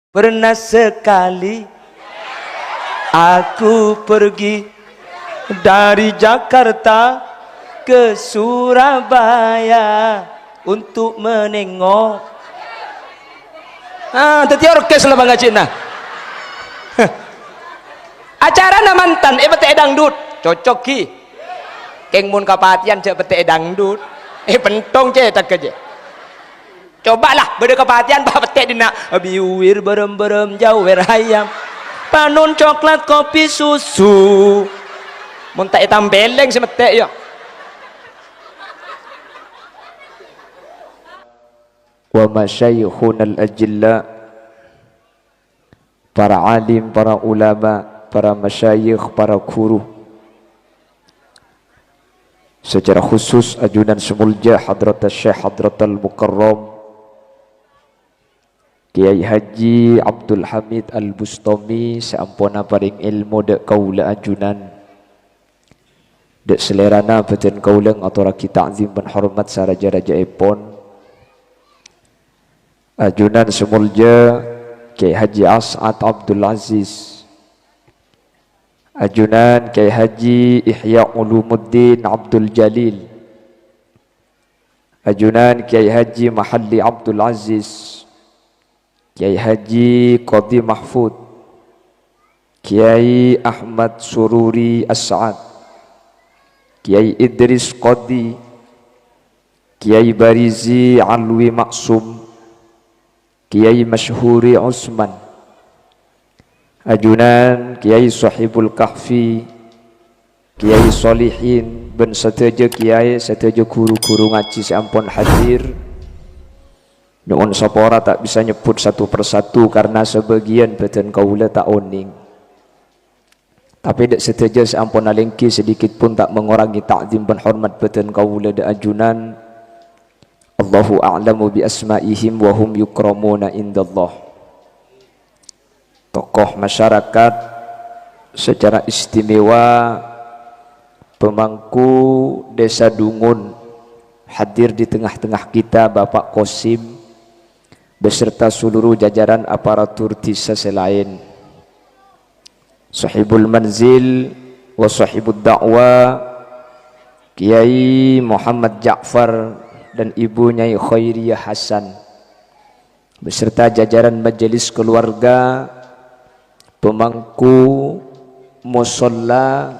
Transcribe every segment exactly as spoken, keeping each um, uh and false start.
Pernah sekali aku pergi dari Jakarta ke Surabaya untuk menengok. Ah, dadi orkes la pangajina. Acarana mantan, eh, pette'e dangdut. Cocok, Gi. Keng mon kapatèyan jhâ' pette'e dangdut. Eh, pentong cè' tagghâ jè. Coba lah, bâdâ kapatèyan, pa' pettè' dinna'. Biwir berem-berem jawèr ayam. Panon coklat kopi susu. Mon ta' ètampèlèng sè mettè', ya. Wa masyayikhunal ajilla, para alim, para ulama, para masyayikh, para guru. Secara khusus, ajunan sè molja Hadratus Syekh Hadratal Mukarram Kiai Haji Abdul Hamid Al-Bustami sè ampon aparèng èlmo dâ' kaulâ ajunan. Dâ' salèrana bâdân kaulâ ngatorraghi ta'zim bân hormat saraja-rajâèpon. Ajunan sè molja Kiai Haji As'ad Abdul Aziz. Ajunan Kiai Haji Ihya Ulumuddin Abdul Jalil. Ajunan Kiai Haji Mahalli Abdul Aziz. Kiai Haji Qadhi Mahfud. Kiai Ahmad Sururi As'ad. Kiai Idris Qadhi. Kiai Barizi Alwi Maksum. Kiai Masyhuri Usman. Ajunan Kiai Sohibul Kahfi, Kiai Solihin, bân sadhâjâ kiai, sadhâjâ guru-guru ngajhi sè ampon hadir. Nyo'on sapora ta' bisa nyebbhut satu persatu karna sabâgiyân bâdân kaulâ ta' onèng. Tapè dâ' sadhâjâ sè ampon alèngghi sedikit pun ta' mengurangi ta'zim bân hormat bâdân kaulâ dâ' ajunan. Allahu a'lamu bi asma'ihim wa hum yukramuna indallah. Tokoh masyarakat, secara istimewa pemangku Desa Dungun, hadir di tengah-tengah kita Bapak Kosim beserta seluruh jajaran aparatur desa sè laèn. Sohibul Manzil wa Sohibud Da'wa, Kiai Muhammad Ja'far dan Ibu Nyai Khairiyah Hasan, beserta jajaran majelis keluarga, pemangku musholla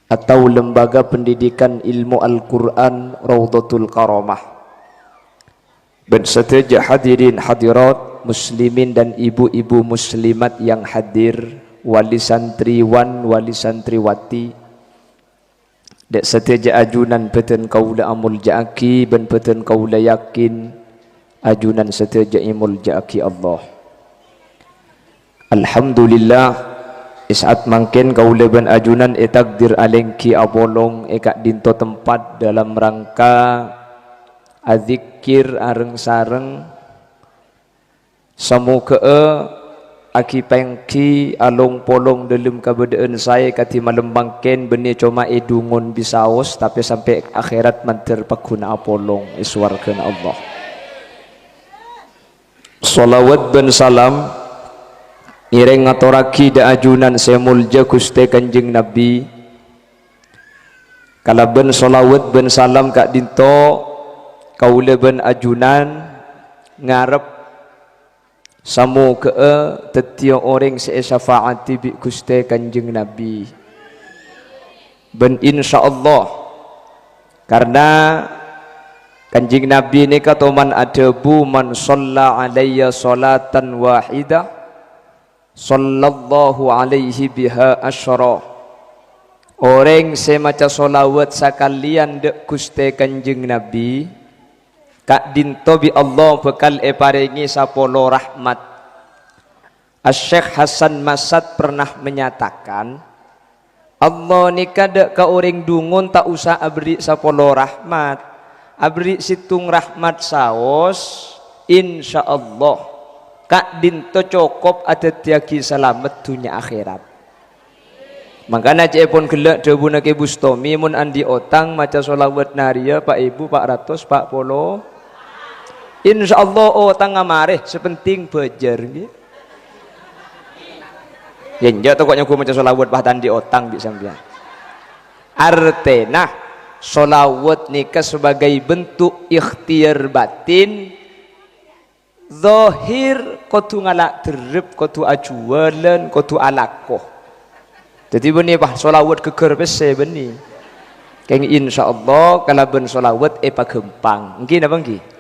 atau Lembaga Pendidikan Ilmu Al-Quran Raudhatul Karamah. Bân sadhâjâ hadirin hadirat, muslimin dan ibu-ibu muslimat yang hadir, wali santriwan, wali santriwati, dâ' sadhâjâ ajunan bâdân kaulâ amolja'aghi bân bâdân kaulâ yakin ajunan sadhâjâ èmolja'aghi Allah. Alhamdulillah, è sa'at mangkèn kaulâ bân ajunan ètakdir alèngghi apolong è ka'dinto tempat dalam rangka adzikkir areng-sareng, samoghâ'â aghi-pèngghi along-polong dâlem kabâdâ'ân saè kadhi malem mangkèn, bânnè coma è Dungun bisaos, tapè sampè' akhèrat mandhâr pagghun apolong è sowarghâna Allah. Shalawat bân salam ngèrèng ngatorraghi dâ' ajunan sè molja Ghustè Kanjeng Nabbhi. Kalabân shalawat bân salam ka'dinto, kaulâ bân ajunan ngarep samoghâ'â dhâddhiyâ orèng sè èsafa'adi bi' Ghustè Kanjeng Nabbhi. Bân insyaallah, karna Kanjeng Nabbhi nèka toman adhâbu, "Man shalla alayya sholatan wahidah, shallallahu alaihi biha asyra." Orèng sè maca shalawat sakalèyan dâ' Ghustè Kanjeng Nabbhi, ka'dinto bi' Allah bhâkal èparèngè sapolo rahmat. Asy-Syaikh Hasan Masad pernah menyatakan, Allah nèka dâ' ka orèng Dungun ta' osa aberri' sapolo rahmat. Aberri' sèttong rahmat saos, insyaallah, ka'dinto cokop adhâddhiyâghi salamet dhunnya akhèrat. Mangkana cè'èpon ghellâ' dhâbuna Kè Bustomi, mon andi' otang maca shalawat nariyah, Pa' Èbhu, pa' ratos pa' polo. Insyaallah otangnga marè, sè pentèng bhâjâr, ngghi. Yâ, enjâ' to kok nyogo maca sholawat pas ta' andi' otang bi' sampèyan. Artèna, sholawat nèka sebagai bentuk ikhtiyar batin, zahir kodhu ngala' dherrep, kodhu ajhuwâlân, kodhu alako. Dhâddhi bânnè, pas sholawat ghâgghâr pèssè bânnè. Kèng insyaallah kalabân sholawat èpaghâmpang. Ngghi napa ngghi?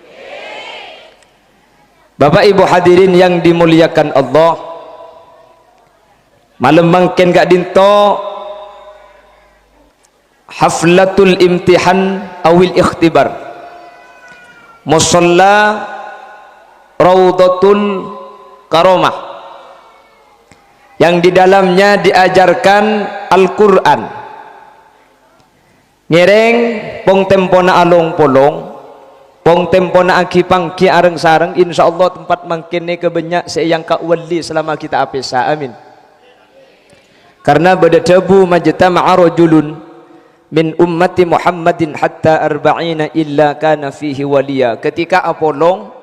Bapak Ibu hadirin yang dimuliakan Allah, malem mangkèn ka'dinto haflatul imtihan awil ikhtibar, Musholla Raudhatul Karomah, yang di dalamnya diajarkan Al-Qur'an. Ngèrèng pong-tempona along-polong, pong-tempona aghi-pangghi areng-sareng, insyaallah tempat mangkèn nèka bânnya' sè èangka' wali selama kita apèsa. Amin. Karna bâdâ dhâbu, "Majtama'a rajulun min ummati Muhammadin hatta arba'ina illa kana fihi waliya." Ketika apolong,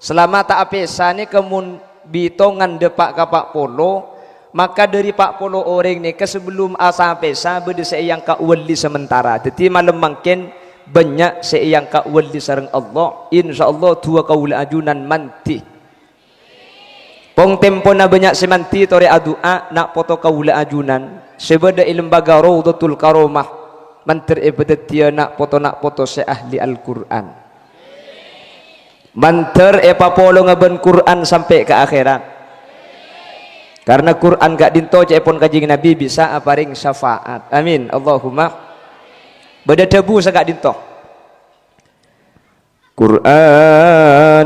selama ta' apèsa nèka mon bitongan dâpa' ka pa' polo, maka dâri pa' polo orèng nèka sabellum asa apèsa bâdâ sè èangka' wali sementara. Dhâddhi malem mangkèn bânnya' sè èangka' wali sareng Allah. Insyaallah duwâ kaulâ ajunan mandhi. Pong-tempona bânnya' sè mandhi torè adu'a, na' poto kaulâ ajunan sè bâdâ è Lembaga Raudhatul Karomah, mandhâr èpadhâddhiyâ na' poto-na' poto sè ahli Al-Qur'an. Mandhâr èpapolonga bân Qur'an sampè' ka akhèrat. Karna Qur'an ka'dinto ca'èpon Kanjeng Nabi bisa aparèng syafaat. Amin. Allahumma. Bâdâ dhâbu saka'dinto. Qur'anuna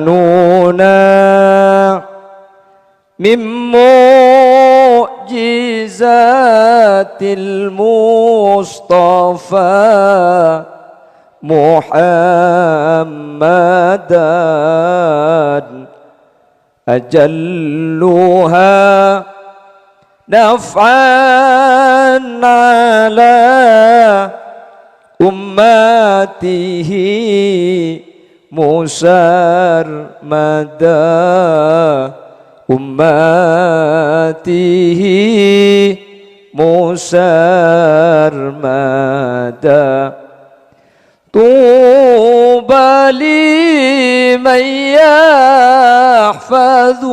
min mu'jizatil Mustafa Muhammadan ajalluha naf'an ala ummatihi musarmada, ummatihi musarmada. Tuba liman yahfazuhu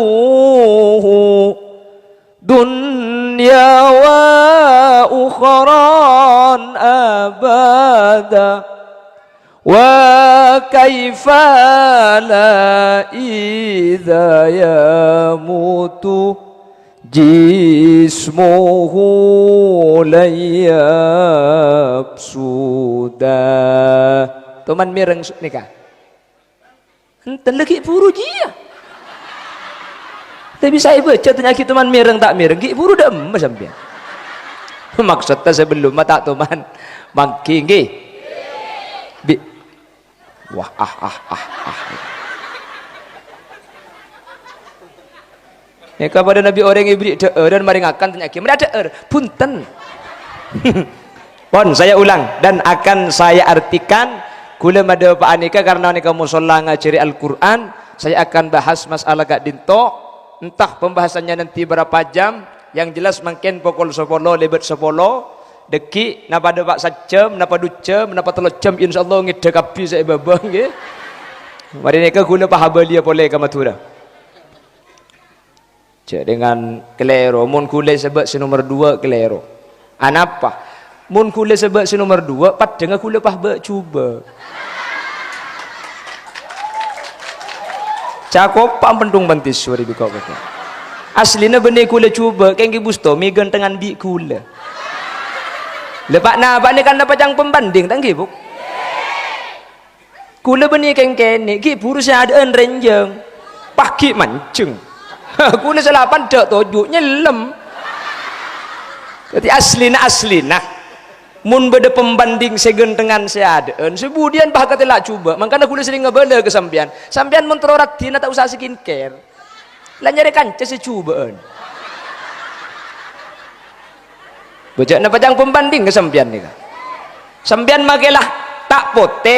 dunya wa ukhran abada. Wa kaifa la idza yamutu jismuhu lan yafsuda. Toman mèreng su-, nèka. Enten lagi buru jiyâ. Tapi saya baca tanya gitu man mèreng ta' mèreng, ghi' buru dâ' emma sampèyan. Maksudnya sebelum mata toman manggi ngghi. Bi-, wah, ah, ah, ah, ah. Nèka padâ nabi orèng èberri' dâ'ârân marè ngakan, tanya ghi, "Mara dâ'âr?" "Bhunten." Pon, saya ulang dan akan saya artikan, ghulâ madâpa'a nèka karna nèka musholla ngajhâri Al-Qur'an, saya akan bahas masalah ka'dinto, entah pembahasannya nanti berapa jam, yang jelas mangkèn pokol sapolo lèbât sapolo, dâgghi', napa dâpa' sajjhâm, napa du jhâm, napa tello jhâm, insyaallah ngèdhâ kabbhi sè è bâbâ, ngghi. Marè nèka ghulâ pahabâliyâ polè ka Madhurâ. Jhâ' dengan kalèro, mon ghulâ sabâ' sè nomer duwâ' kalèro. Anapa? Mon ghulâ sabâ' sè nomer duwâ', paddhângnga ghulâ pas bâ' jhubâ'. Cakopa pentung pantis sore biko koko. Aslina bânnè ghulâ jhubâ', kènggi Bustomi ghântengan bi' ghulâ. Lha, pa'-napa' nèka kan napa cang pembanding, ta' ngghi, Bu? Ghulâ bânnè kèng-kènè', ghi' buru sè adâ'ân rènjhâng. Paghi' manjheng. Ghulâ salapan dâ' toju' nyellem. Dhâddhi aslina-aslina, mon bâdâ pembanding sè ghântengan sè adâ'ân, sè budiyân pas katella' jhubâ', mangkana ghulâ serrèng ngabâlâ ka sampèyan. Sampèyan mon terro raddhinna ta' osa skincare. La nyarè kanca sè jhubâ'ân. Bâjâ napa cang pembanding ka sampèyan nèka? Sampèyan makè la ta' potè,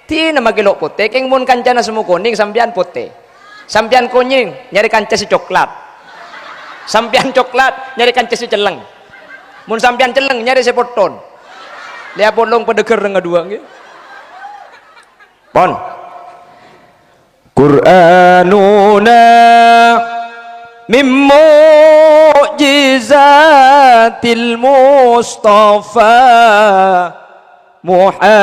Dina makè lo' potè, kèng mon kancana semmo konèng, sampèyan potè. Sampèyan konèng, nyarè kanca sè coklat. Sampèyan coklat, nyarè kanca sè celleng. Mon sampèyan celleng, nyarè sè potthon. Lè apolong padâ gherreng aduwâ', ngghi. Pon. Qur'anuna min mu'jizatil Mustafa Muhammada.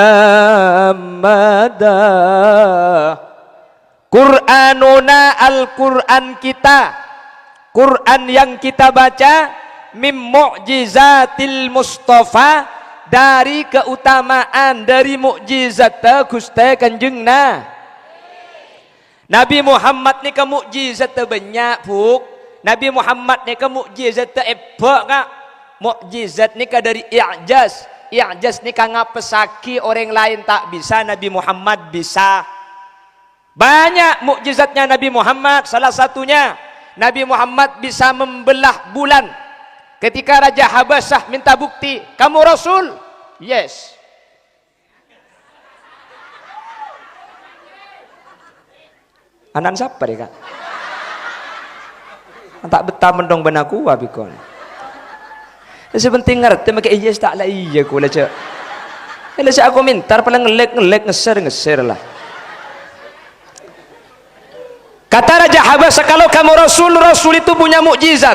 Qur'anuna, Al-Qur'an kita, Quran yang kita baca, mim mu'jizatil Mustafa, dari keutamaan, dari mukjizat Ghustè Kanjeng Na-, Nabi Muhammad nèka mukjizat bânnya', Bu'. Nabi Muhammad nèka mukjizat èbâ', Ka'. Mukjizat nèka dari i'jaz. I'jaz nèka ngapessaghi orèng laèn ta' bisa, Nabi Muhammad bisa. Banyak mukjizatnya Nabi Muhammad, salah satunya Nabi Muhammad bisa membelah bulan. Ketika Raja Habasyah minta bukti, "Kamu Rasul?" "Yes." Ana'na sapa rè, Ka'? Ta' bettah mendhung bân aku, abikon. Sè penting ngartè makè iyâ, ta' la iyâ, kaulâ jâ'. Ella sè akomentar, palèng ngellèk-ngellèk, ngeser-ngeser la. Kata Raja Habasyah, "Kalau kamu Rasul, Rasul itu punya mukjizat."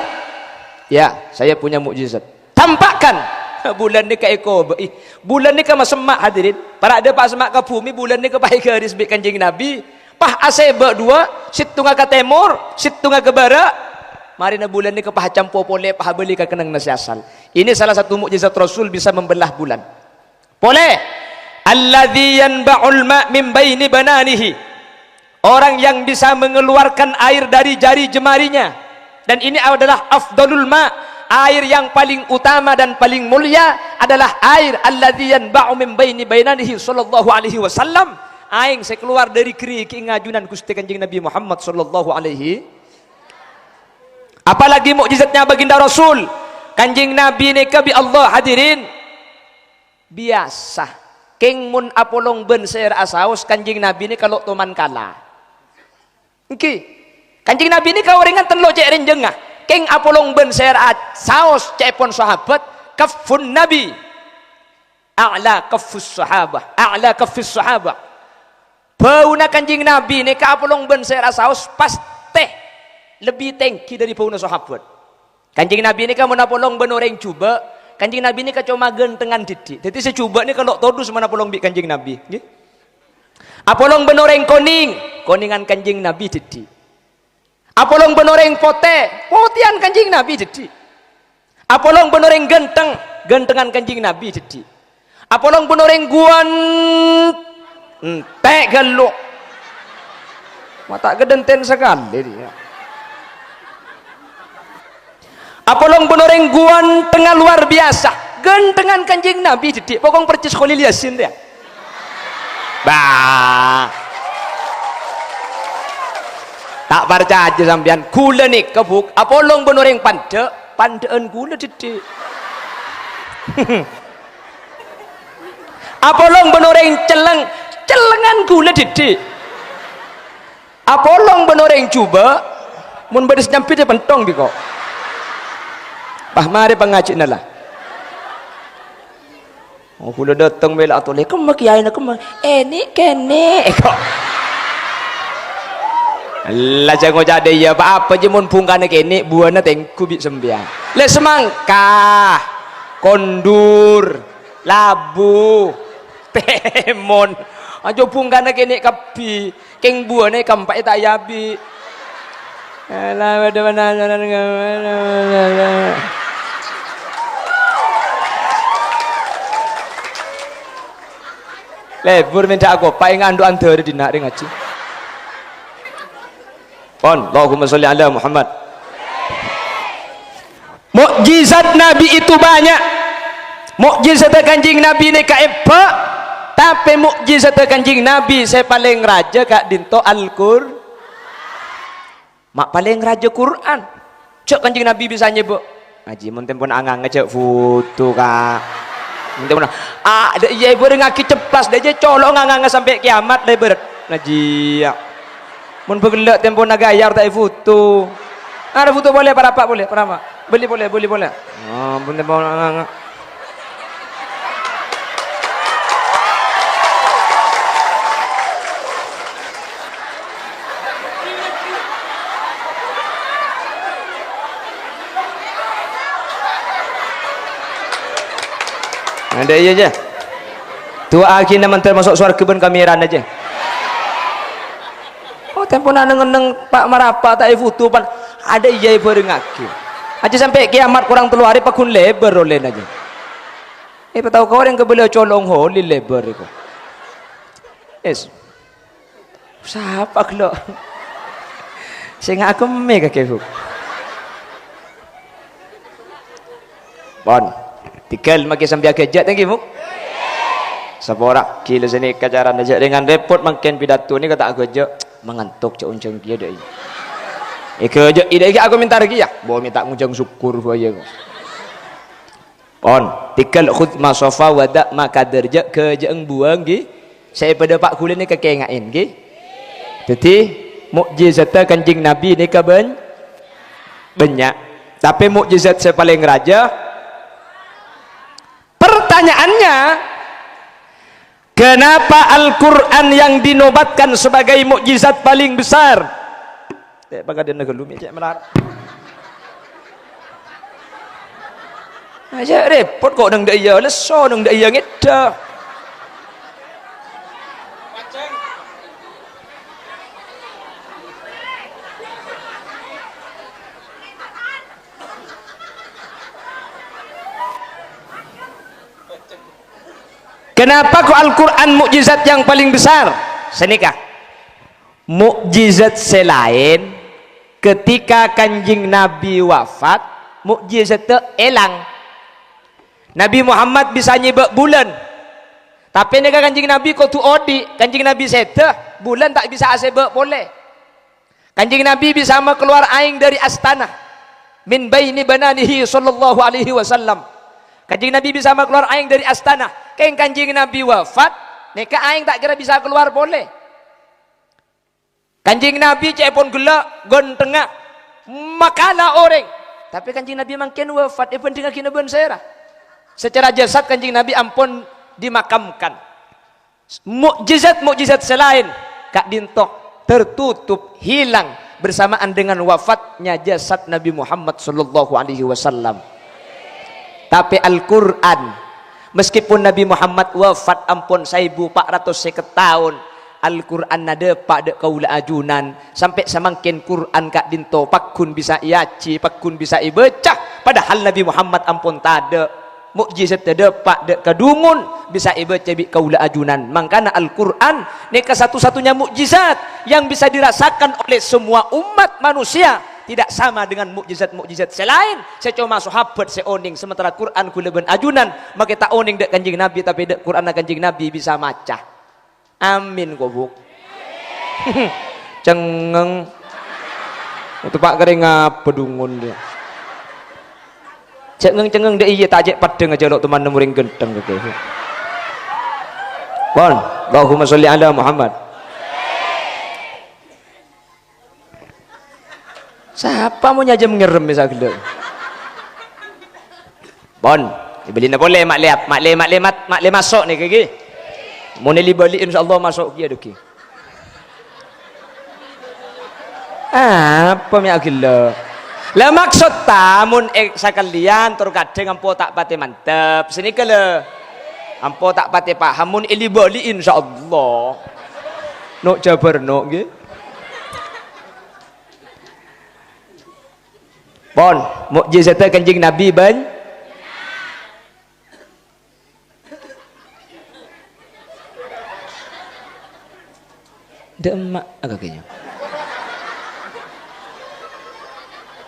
"Ya, saya punya mukjizat." "Tampakkan." Bulân nèka èkobâ'i. Bulân nèka masemma', hadirin. Para' dâpa' semma' ka bhumè, bulân nèka pas ègaris bi' Kanjeng Nabi. Pas asèbâ' duwâ', sèttonga ka tèmor, sèttonga ka bârâ'. Marèna bulân nèka pas acampo polè, pas abâli ka kennengnganna sè asal. Ini salah satu mukjizat Rasul bisa membelah bulan. Polè, "Alladzi yanba'ul ma' min baini bananihi." Orang yang bisa mengeluarkan air dari jari jemarinya. Dan ini adalah afdalul ma', air yang paling utama dan paling mulia adalah air alladzi yanba'u min baini bananihi sallallahu alaihi wasallam. Aèng sè kalowar dâri ghârighi'na ajunan Ghustè Kanjeng Nabi Muhammad sallallahu alaihi. Apalagi mukjizatnya Baginda Rasul. Kanjeng Nabi nèka bi' Allah, hadirin. Biyasa, kèng mon apolong bân sè èra'a saos, Kanjeng Nabi nèka lo' toman kala. Èngghi. Kanjeng Nabi nèka orèng ngantèn lo' cè' rènjhângnga. Kèng apolong bân sè èra'a saos cè'èpon sahabat, kaffun Nabi a'la kaffus sahabah, a'la kaffis sahabah. Bâuna Kanjeng Nabi nèka apolong bân sè èra'a saos pastè lebbi tèngghi dâri bâuna sahabat. Kanjeng Nabi nèka mon apolong bân orèng jhubâ', Kanjeng Nabi nèka coma ghântengan dhiddhi'. Dhâddhi sè jhubâ' nèka lo' todus mon apolong bi' Kanjeng Nabi, ngghi. Apolong bân orèng konèng, konèngan Kanjeng Nabi dhiddhi'. Apolong bân orèng potè, potèyan Kanjeng Nabi dhiddhi'. Apolong bân orèng ghânteng, ghântengan Kanjeng Nabi dhiddhi'. Apolong bân orèng guwân, entè' ghâllu. Ma' ta' ghâdhânten sakalè, dhiyâ. Apolong bân orèng guwântengnga lowar biyasa, ghântengan Kanjeng Nabi dhiddhi', pokok persis Kholil Yasin, dhiyâ. Bah. Ta' parcajâ sampèyan, ghulâ nèka, Bu', apolong bân orèng pandâ', pandâ'ân ghulâ dhiddhi'. Apolong bân orèng celleng, cellengan ghulâ dhiddhi'. Apolong bân orèng jhubâ', mon bâdâ sè nyambit, èpèntong bi' engko'. Pas marè pangajhi'na la. Oh, ghulâ dâteng mè' la atolè, "Kemma kèyaèna, kemma?" "Ènè' kènè'," èko. La jhâ' ngoca' dhâ' iyâ, pa-apa jiyâ mon bhungkana kènè', buwâna tèngghu bi' sampèyan. Lè' samangka, kondur, labu, tèmon. Ajâ bhungkana kènè' kabbhi. Kèng buwâna èkampa'è ta' èabi'. Alah, padâ penasaran. Lebur mènta akopa' ènga' andu' andhâri dinna' rè ngajhi. Pon, Allahumma sholli ala Muhammad. Mukjizat Nabi itu banyak. Mukjizat Kanjeng Nabi nèka èbâ', tapè mukjizat Kanjeng Nabi sè palèng rajâ ka'dinto Al-Qur-, ma' palèng rajâ Qur'an. Jhâ' Kanjeng Nabi bisa nyèbâ'. Ngajhi mon tempona anganga jhâ' budu, Ka'. Ente pernah, ah, dâ' iyâ èbhârengngaghi ceplas, dâ' iyâ colo' nganganga sampè' kiamat lèbâr. Najiyâ. Mon bâ' ghellâ' tempona ghâjâr ta' èfoto. Arè foto polè, parapa' polè, parapa'. Bâli polè, bâli polè. Oh, ampon tempona nganga. Adâ' iyâ, jâ. Du'aaghi na mandhâr maso' sowarghâ bân kamèrana, jâ. Oh, tempona neng-enneng pa' marapa' ta' èfoto pan. Adâ' iyâ èbhârengngaghi. Ajâ sampè' kiamat korang tello arè paggun lèbâr ollèna, jâ. Èpatao ka orèng kabâlâ colo' ngholè lèbâr èko. Es. Sapa ghellâ'? Sè ngakemme kakè, Bu. Pon. Tèghâl makè sampèyan ghâjâ', thank you, Bu. Sapora, ghilâ sanèka carana jâ' rèngan rèpot mangkèn pidato nèka ta' ghâjâ', mangantok jâ' onjhâng kèya dâ' iyâ. Èghâjâ'i dâ' iyâ, aku mènta rèya, bo mènta ngojhâng sokkor bhâi kok. Pon, tèghâl khudz ma shafa wa da' ma kadar, jâ' ghâjâ'eng buwâng, ghi. Sè èpadâpa' ghulâ nèka kènga'è, ghi. Dhâddhi, mukjizadda Kanjeng Nabi nèka bân-, bânnya'. Tapè mukjizat sè palèng rajâ, pertanyaannya, kenapa Al-Quran yang dinobatkan sebagai mukjizat paling besar? Tè' pakadhânna ghâllu mè' cè' malar. Ajâ' rèpot kok neng dâ' iyâ lesso, neng dâ' iyâ ngèdhâ. Kenapa kok Al-Quran mukjizat yang paling besar? Sanèka. Mukjizat sè laèn, ketika Kanjeng Nabi wafat, mukjizadda èlang. Nabi Muhammad bisa nyèbâ' bulân. Tapè nèka Kanjeng Nabi kodhu odi', Kanjeng Nabi sèdhâ, bulân ta' bisa asèbâ' polè. Kanjeng Nabi bisa makalowar aèng dâri astana, min baini bananihi sallallahu alaihi wasallam. Kanjeng Nabi bisa makalowar aèng dâri astana. Kèng Kanjeng Nabi wafat, nèka aèng ta' kèra bisa kalowar polè. Kanjeng Nabi ca'èpon ghellâ', ghânthengnga, makala orèng. Tapè Kanjeng Nabi mangkèn wafat, èbhândhingngaghinâ bân sèra? Secara jasad Kanjeng Nabi ampon dimakamkan. Mukjizat-mukjizat sè laèn ka'dinto tertutup, hilang bersamaan dengan wafatnya jasad Nabi Muhammad sallallahu alaihi wasallam. Tapè Al-Qur'an, meskipun Nabi Muhammad wafat ampon saèbu pa' ratos sèket taon, Al-Qur'an nadâpa' dâ' kaulâ ajunan, sampè' samangkèn Qur'an ka'dinto paggun bisa èajhi, paggun bisa èbâca, padahal Nabi Muhammad ampon tadâ'. Mukjizat tadâpa' dâ' kadhungon bisa èbâca bi' kaulâ ajunan. Mangkana Al-Qur'an nèka satu-satunya mukjizat yang bisa dirasakan oleh semua umat manusia, tidak sama dengan mukjizat-mukjizat sè laèn sè coma sahabat sè onèng, sementara Qur'an kaulâ bân ajunan makè ta' onèng dâ' Kanjeng Nabi, tapè dâ' Qur'anna Kanjeng Nabi bisa maca. Amin, kobuk. Cengngeng. Tepa' karè ngapa dhungon, ya? Cengngeng-cengngeng dâ' iyâ, ta' cè' peddhâng ajâ lo' toman nemmo rèng ghântheng kakè. Pon, Allahumma sholli ala Muhammad. Sapa mon nyajâm ngerrem è saghellâ'? Pon, èbâlina polè, ma' lè-, ma' lè-, ma' lè-, mat-, ma' lè maso' nèka ghi. Mon èli-bâli, insyaallah maso' kèya dâggi'. Apa mè' aghellâ'? La maksod ta, mon è-, sakalèyan tor kadhâng ampo ta' patè mantep. Sanèka la. Ampo ta' patè paham, mon èli-bâli, insyaallah. No' jabâr no', ghi. Pon, mukjizadda Kanjeng Nabi bân-, dâ' emma' agakènya.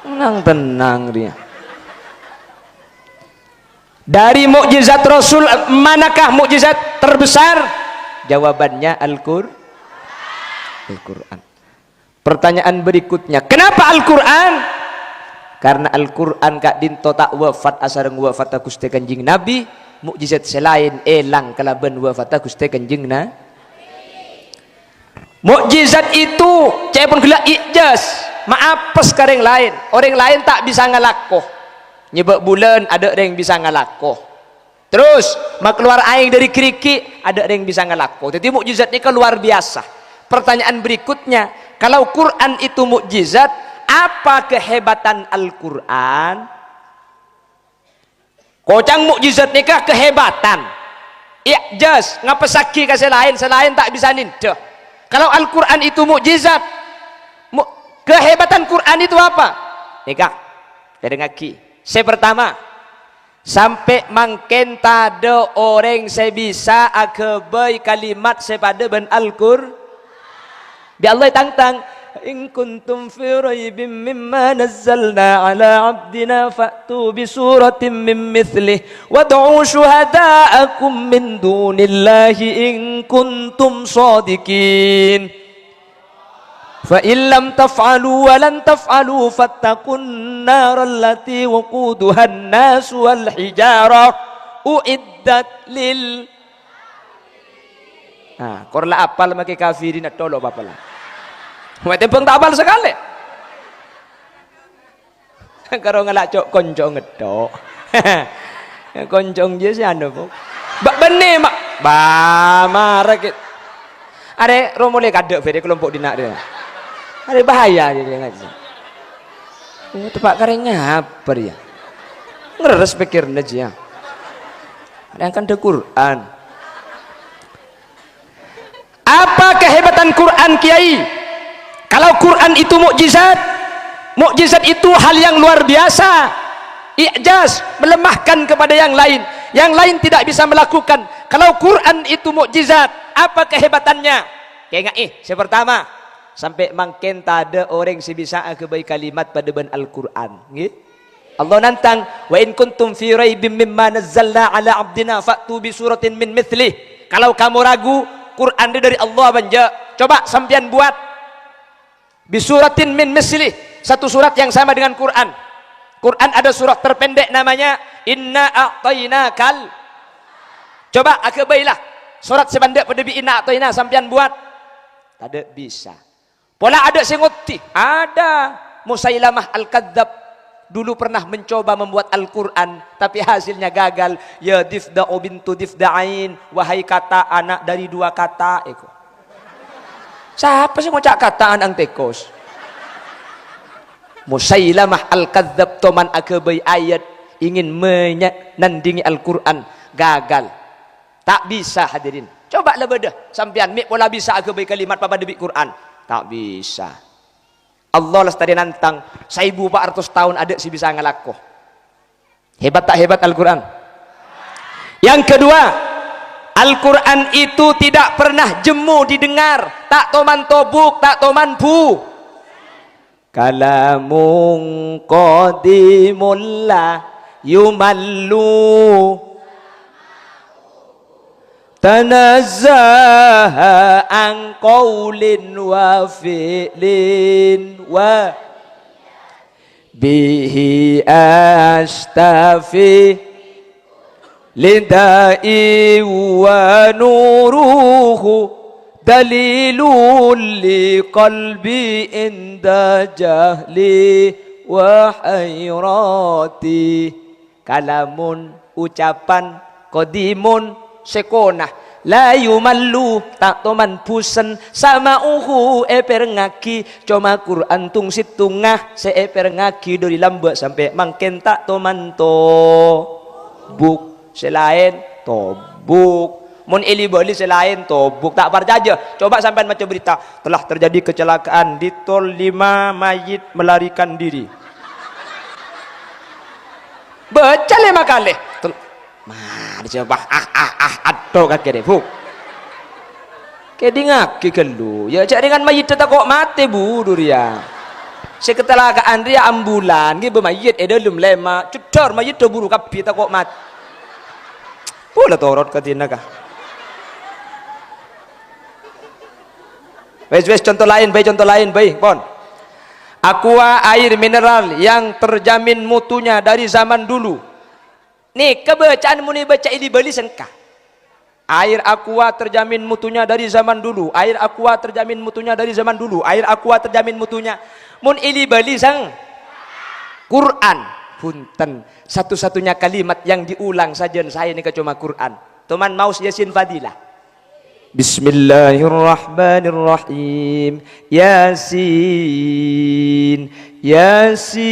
Nang tennang rèya. Dari mukjizat Rasul, manakah mukjizat terbesar? Jawabannya Al-Qur-, Al-Qur'an. Pertanyaan berikutnya, kenapa Al-Qur'an? Karena Al-Qur'an ka'dinto ta' wafat asareng wafatta Ghustè Kanjeng Nabi, Mukjizat sè laèn èlang kalabân wafatta Ghustè Kanjeng Na-, mukjizat itu ca'èpon ghellâ' i'jaz, maapes ka rèng laèn. Orèng laèn ta' bisa ngalako. Nyèbâ' bulân, adâ' rèng bisa ngalako. Terus, makalowar aèng dâri ghârighi', adâ' rèng bisa ngalako. Dhâddhi, mukjizat nèka luar biasa. Pertanyaan berikutnya, kalau Quran itu mukjizat, apa kehebatan Al-Quran? Koca'na mukjizat nèka kahebatan. I'jaz, ngapessaghi ka sè laèn, sè laèn ta' bisa nèndhâ. Kalau Al-Quran itu mukjizat, mu-, kehebatan Quran itu apa? Nèka, dhârengngaghi. Sè pertama, sampè' mangkèn tadâ' orèng sè bisa aghâbây kalimat sè padâ bân Al-Qur-, Bi' Allah ètangtang, "In kuntum fi raibin mimma nazzalna ala abdina fa'tu bi suratin min mitslih wad'u syuhada'akum min dunillahi in kuntum shadiqin. Fa in lam taf'alu wa lan taf'alu fattaqun narallati waquduhan nasu wal hijarah u'iddat lil." Nah, kor la apal makè kafirin, atolo' apa-apa la. Wa tembhâng ta' apal sakalè. Karo ngala' co-, konco ngetto'. Konco jiyâ sè anu, Bu. Ba-, bânnè, Ma-, ba-, mara kè-, arè ro molè kadâ' bhârâ kelompok dinna' rèya. Arè bahaya jiyâ ngaji. Oh, teppa' karè ngabâr, yâ. Ngerres pèkkèrra jiyâ. Arè angkan dâ' Qur'an. Apa kehebatan Quran, Kiai? Kalau Quran itu mukjizat, mukjizat itu hal yang luar biasa, i'jaz, melemahkan kepada yang lain. Yang lain tidak bisa melakukan. Kalau Quran itu mukjizat, apa kehebatannya? Kaènga'è, sè pertama, sampè' mangkèn tadâ' orèng sè bisa aghâbây kalimat padâ bân Al-Qur'an. Ngghi? Allah nantang, "Wa in kuntum fi raibin mimma nazzalna ala abdina fa'tu bi suratin min mitslih." Kalau kamu ragu, Quran ini dari Allah apa enjâ', coba sampèyan buat. "Bi suratin min mitslih", satu surat yang sama dengan Quran. Quran ada surat terpendek namanya Inna A'tainakal. Coba aghâbây la surat sè pandâ' padâ bi' Inna A'taina, sampèyan buat. Tadâ' bisa. Pola adâ' sè ngoddhi. Ada. Musailamah Al-Kadzdzab dulu pernah mencoba membuat Al-Quran, tapi hasilnya gagal. "Ya Difda'u bintu Difda'ain, wahai kata anak dari dua kata," èko. Sapa sè ngoca' kata anak tèkos? Musailamah Al-Kadzdzab toman aghâbây ayat, ingin menya-, nandingi Al-Quran, gagal. Ta' bisa, hadirin. Coba la bâdâ sampèyan mè' pola bisa aghâbây kalimat papadâ bi' Qur'an. Ta' bisa. Allah lastarè nantang, saèbu empat ratus taon adâ' sè bisa ngalako. Hebat ta' hebat Al-Qur'an? Yang kedua, Al-Qur'an itu tidak pernah jemu didengar, ta' toman tobuk, ta' toman bu-, Kalamun qadimun la yumallu. Tanazzaha an qaulin wa fi'lin wa bihi astafi. Lida'i wa nuruhu dalilun li qalbi inda jahli wa hayrati. Kalamun, ucapan, qadimun, sè kona, la yumallu, ta' toman busen, sama'uhu, èpèrengngaghi, coma Qur'an tong-sèttonga sè èpèrengngaghi dâri lambâ' sampè' mangkèn ta' toman to-, buk. Sè laèn tobuk. Mon èli-bâli sè laèn tobuk, ta' parcajâ. Coba sampèyan maca berita, "Telah terjadi kecelakaan di tol, lima mayit melarikan diri." Baca lèma kalè. Tel-, mara coba, ah, ah, ah, adhu kakè rè, Bu. Kèdingngaghi ghâllu. Yâ, jhâ' rèngan mayiddhâ tako' matè, Bu, dhu rèya. Sè kecelakaan rèya ambulan, ghi bâ mayyit è dâlem lèma'. Jeddhâr mayiddhâ buru kabbhi tako' mat-, Bu la torot ka dinna, ka. Wes, wes, contoh lain, bhâi, contoh lain, bhâi, pon. Aqua air mineral yang terjamin mutunya dari zaman dulu. Nèka bâcaan mon èbâca èli-bâli sengka. Air Aqua terjamin mutunya dari zaman dulu, air Aqua terjamin mutunya dari zaman dulu, air Aqua terjamin mutunya. Mon èli-bâli seng Quran, bhunten. Satu-satunya kalimat yang diulang sajân saè nèka coma Quran. Toman maos Yasin Fadilah. Bismillahirrahmanirrahim. Yasin, Yasin,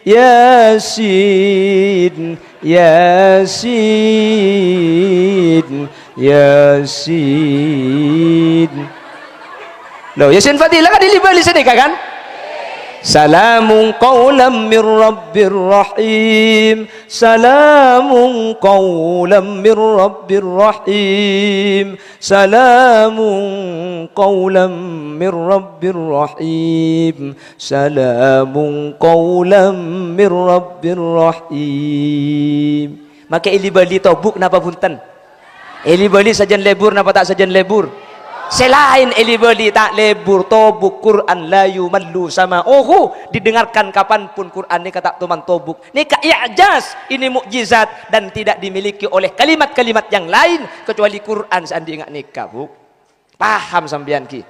Yasin, Yasin, Yasin. Loh, Yasin Fadilah kan èli-bâli sanèka kan? Salamun qaulam mir rabbir rahim. Salamun qaulam mir rabbir rahim. Salamun qaulam mir rabbir rahim. Salamun qaulam mir rabbir rahim. Makè èli-bâli tobuk napa bhunten? Èli-bâli sajân lebur napa ta' sajân lebur? Sè laèn èli-bâli ta' lebur, tobuk Quran la yumallu sama'uhu, didengarkan kapanpun Quran nèka ta' toman tobuk. Nèka i'jaz, ini mukjizat dan tidak dimiliki oleh kalimat-kalimat yang lain kecuali Quran sè andi' nga' nèka, Bu. Paham sampèyan, ghi?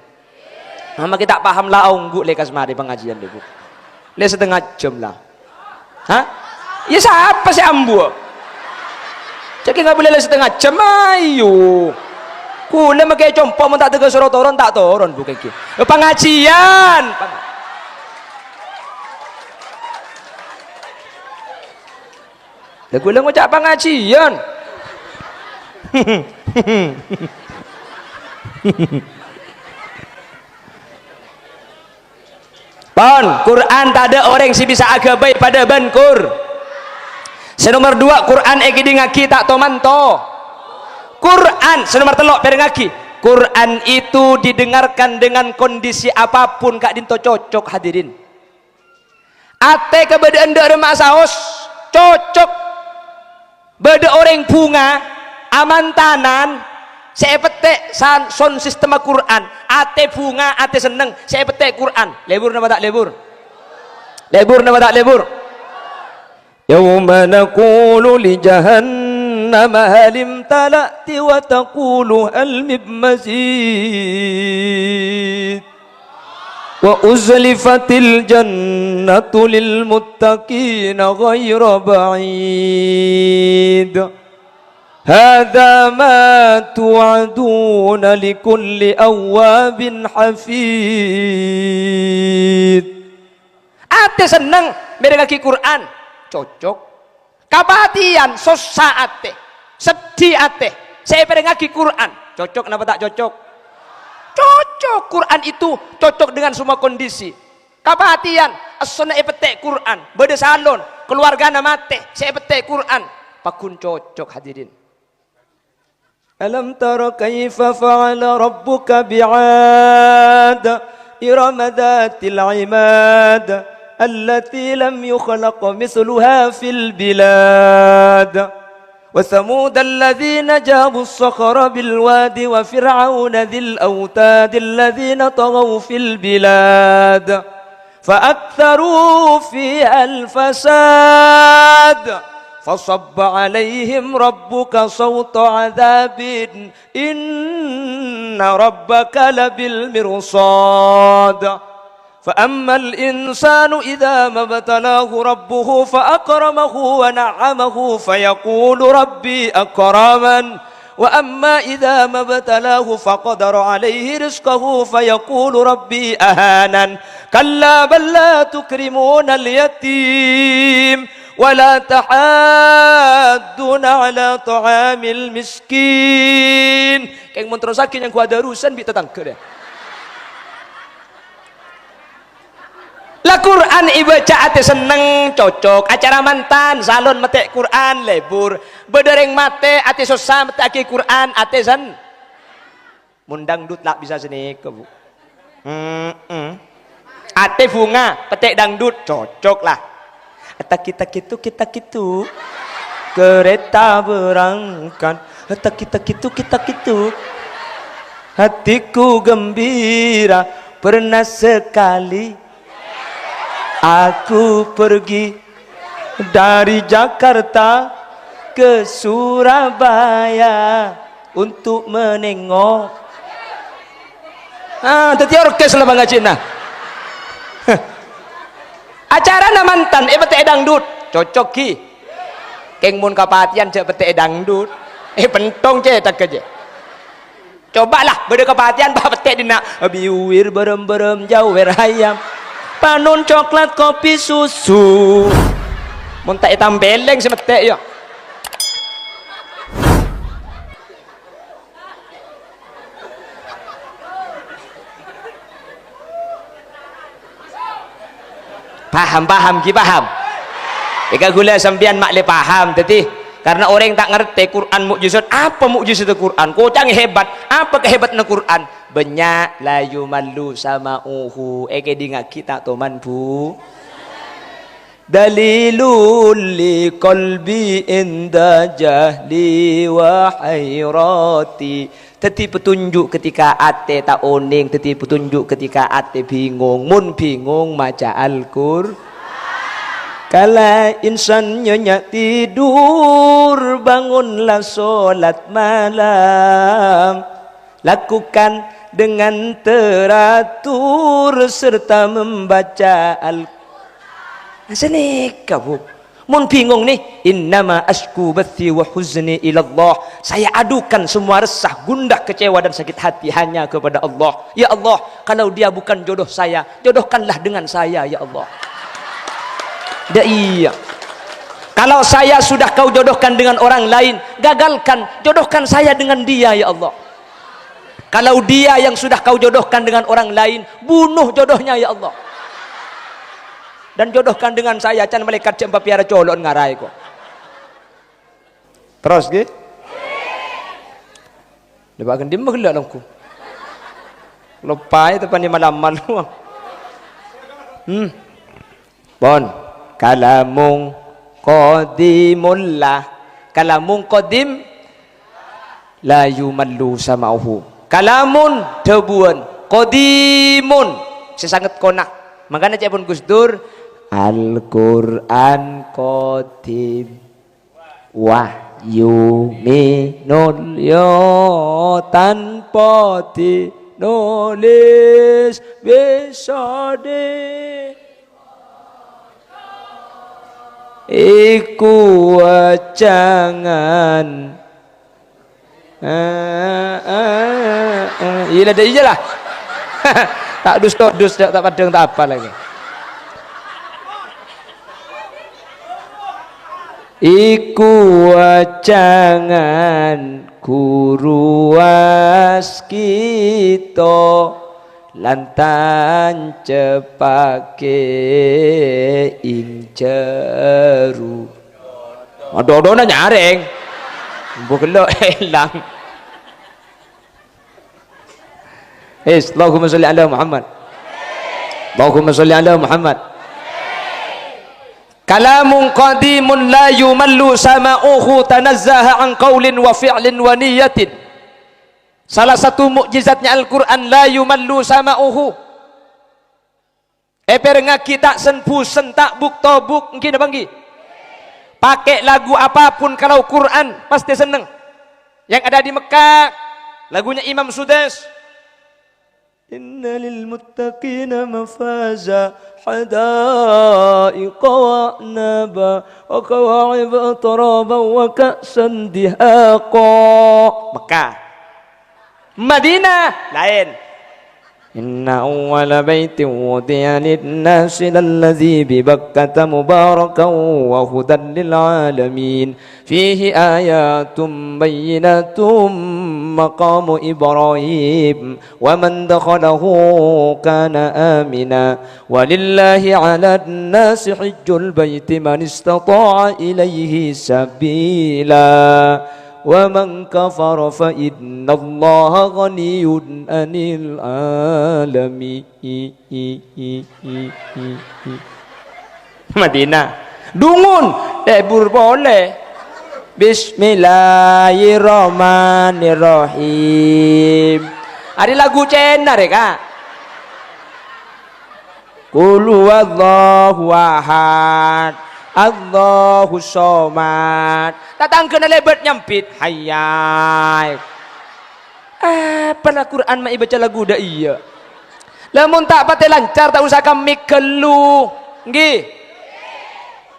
Mama kita paham la ongghu lè kas marè pangajiân, Bu. Lè satengnga jam la. Hah? Iyâ, sapa sè ambu? Ca'èpon ngabâlâ lè satengnga jam, ayo. Kulâ makè compo' mon ta' tèghâ soro toron, ta' toron, Bu, kèngèng. Eh, pangajiân. Lah, kulâ ngoca' pangajiân. Pon, Quran tadâ' orèng sè bisa aghâbây padâ bân Qur-, sè nomer dua, Quran èkèdingngaghi ta' toman to-, Quran, sè nomer tello', pèrèngngaghi. Quran itu didengarkan dengan kondisi apapun ka'dinto cocok, hadirin. Atè kabâdâ'ân dâ' remma'a saos, cocok. Bâdâ orèng bhunga, amantanan, sè èpettè' san-, sound sistemma Quran. Atè bhunga, atè senneng, sè èpettè' Quran. Lebur napa ta' lebur? Lebur napa ta' lebur? Yauma naqulu li jahannama hal imtala'ti wa taqulu hal min mazid. Wa uzlifatil jannatu lil muttaqina ghaira ba'id. Hadza ma tu'aduna likulli awwabin hafid. Atè senneng mèrèngngaghi Quran, cocok. Kapatèyan, sossa atè, seddhi atè, sè èpèrèngngaghi Quran, cocok napa ta' cocok? Cocok. Quran itu cocok dengan semua kondisi. Kapatèyan, essona èpettè' Quran, bâdâ salon, kalowargana matè, sè èpettè' Quran, pagghun cocok, hadirin. Alam tara kaifa fa'ala rabbuka bi'ad, irama dzatil 'imad, allati lam yukhlaq mitsluha fil bilad. Wa tsamudalladzina jabus shakhra bil wadi, wa fir'auna dzil autadilladzina thaghau fil bilad. Fa aktsaru fihal fasad. Fa sabba 'alaihim rabbuka sauta 'adzabin. Inna rabbaka labil mirsad. Fa ammal insanu idza mabtalahu rabbuhu fa akramahu wa na'amahu fa yaqulu rabbi akraman. Wa amma idza mabtalahu fa qadara 'alaihi rizqahu fa yaqulu rabbi ahanan. Kalla bal la tukrimunal yatim wa la tahadduna 'ala ta'amil miskin. Kèng mon terrossaghi nyangghu adarusan bi' tatangghâ, dâ. La Quran èbâca atè senneng, cocok. Acara mantan, salon mettè' Quran, lebur. Bâdâ rèng matè, atè sossa mettè'aghi Quran, atè sen-, Mon dangdut la bisa sanèka, Bu. Mm-mm. Atè bhunga, pettè' dangdut, cocok la. Taki-taki tuki-taki tu, kereta berangkat. Taki-taki tuki-taki tu, hatiku gembira. Pernah sekali aku pergi Dari Jakarta ke Surabaya untuk menengok. Ah, dhâddhi orkes la pangajina. Acarana mantan, eh, èpèttè'è dangdut. Cocok, ghi. Kèng mon kapatèyan jhâ' pèttè'è dangdut. Eh, pentong cèthagghâ jhâ'. Coba lah, bâdâ kapatèyan, bâ' pèttè' dinna'. Biwir bârem-bârem jawèr ayam. Panon coklat kopi susu. Mon ta' ètampèlèng sè mèttè', yâ. Paham, paham, ghi paham? Èka ghulâ sampèyan ma' lè paham. Dhâddhi, karna orèng ta' ngartè Qur'an mukjizat, apa mukjizat Qur'an? Koca'na hebat, apa kahebatanna Qur'an? Bânnya' la yumallu sama'uhu. Èkèdingngaghi ta' toman, Bu. Dalilul li qalbi inda jahli wa hairati. Dhâddhi petunjuk ketika atè ta' onèng, dhâddhi petunjuk ketika atè bingung. Mon bingung, maca Al-Qur-, Kala insan nyenyak tidur, bangunlah sholat malam. Lakukan dengan teratur serta membaca Al-, Nah, sanèka, Bu. Mon bingung, nè, "Innama asyku bathi wa huzni ilallah." Saya adukan semua resah, gundah, kecewa, dan sakit hati hanya kepada Allah. Ya Allah, kalau dia bukan jodoh saya, jodohkanlah dengan saya, ya Allah. Dah iya. Kalau saya sudah kau jodohkan dengan orang lain, gagalkan, jodohkan saya dengan dia, ya Allah. Kalau dia yang sudah kau jodohkan dengan orang lain, bunuh jodohnya, ya Allah. Dan jodohkan dengan saya, can malaikat jhâ' èpapèyara colo'na ngarai ko'. Terros, ghi? Lè bâ' ghândhi' magella' longku. Loppaè tepani malaman. Hmm. Pon. Kalamun qadimun la. Kalamun qadim la yumallu sama'uhu. Kalamun, dhâbuwân, qadimun, sè sanget kona. Mangkana ca'èpon Gus Dur, "Al-Qur'an qadim, wahyu minullah, tanpa tinulis bisa di-, iku wèjangan." Eh, eh, eh. Iyâ lah, iyâ lah. Ta' dus-todus, ta' padâng, ta' apa lagi. Iku wèjangan ghuru waskita. Lan tancepake ing jeru. Adodona nyareng. Mbok gelo' elang. Is, Allahumma sholli ala Muhammad. Allahumma sholli ala Muhammad. Kalamun qadimun la yumallu sama'uhu tanazzaha an qaulin wa fi'lin wa niyatin. Salah satu mukjizatnya Al-Qur'an, la yumallu sama'uhu. Èparèngngaghi ta' sen-busen, ta' buk-tobuk, èngghi napa èngghi? Pakai lagu apapun, kalau Qur'an, pasti seneng. Yang ada di Mekah, lagunya Imam Sudes. Inna lil muttaqina mafaza, hadaiqa wa anaba, wa kawa'iba atraba, wa ka'san dihaqa. Mekah. Madinah, laèn. Inna awwala baitin wudi'a lin-nasi lalladzi bi Bakkata mubarakan wa hudan lil alamin. Fihi ayatum bayyinatum maqamu Ibrahim wa man dakhalahu kana amina. Walillahi 'alan nasi hijjul baiti man istata'a ilaihi sabila. Wa man kafara fa innallaha ghaniyyun 'anil 'alamin. Madinah. Dungun, lebur polè. Bismillahirrahmanirrahim. Arè lagu Cèna rè, Ka'. Qul huwallahu ahad. Allahus somad. Tatangghâna lèbât nyambit, "Hayyai." Apa la Qur'an ma' èbâca lagu dâ' iyâ? Lamon ta' patè lancar, ta' usa ka mik ghâllu. Ngghi.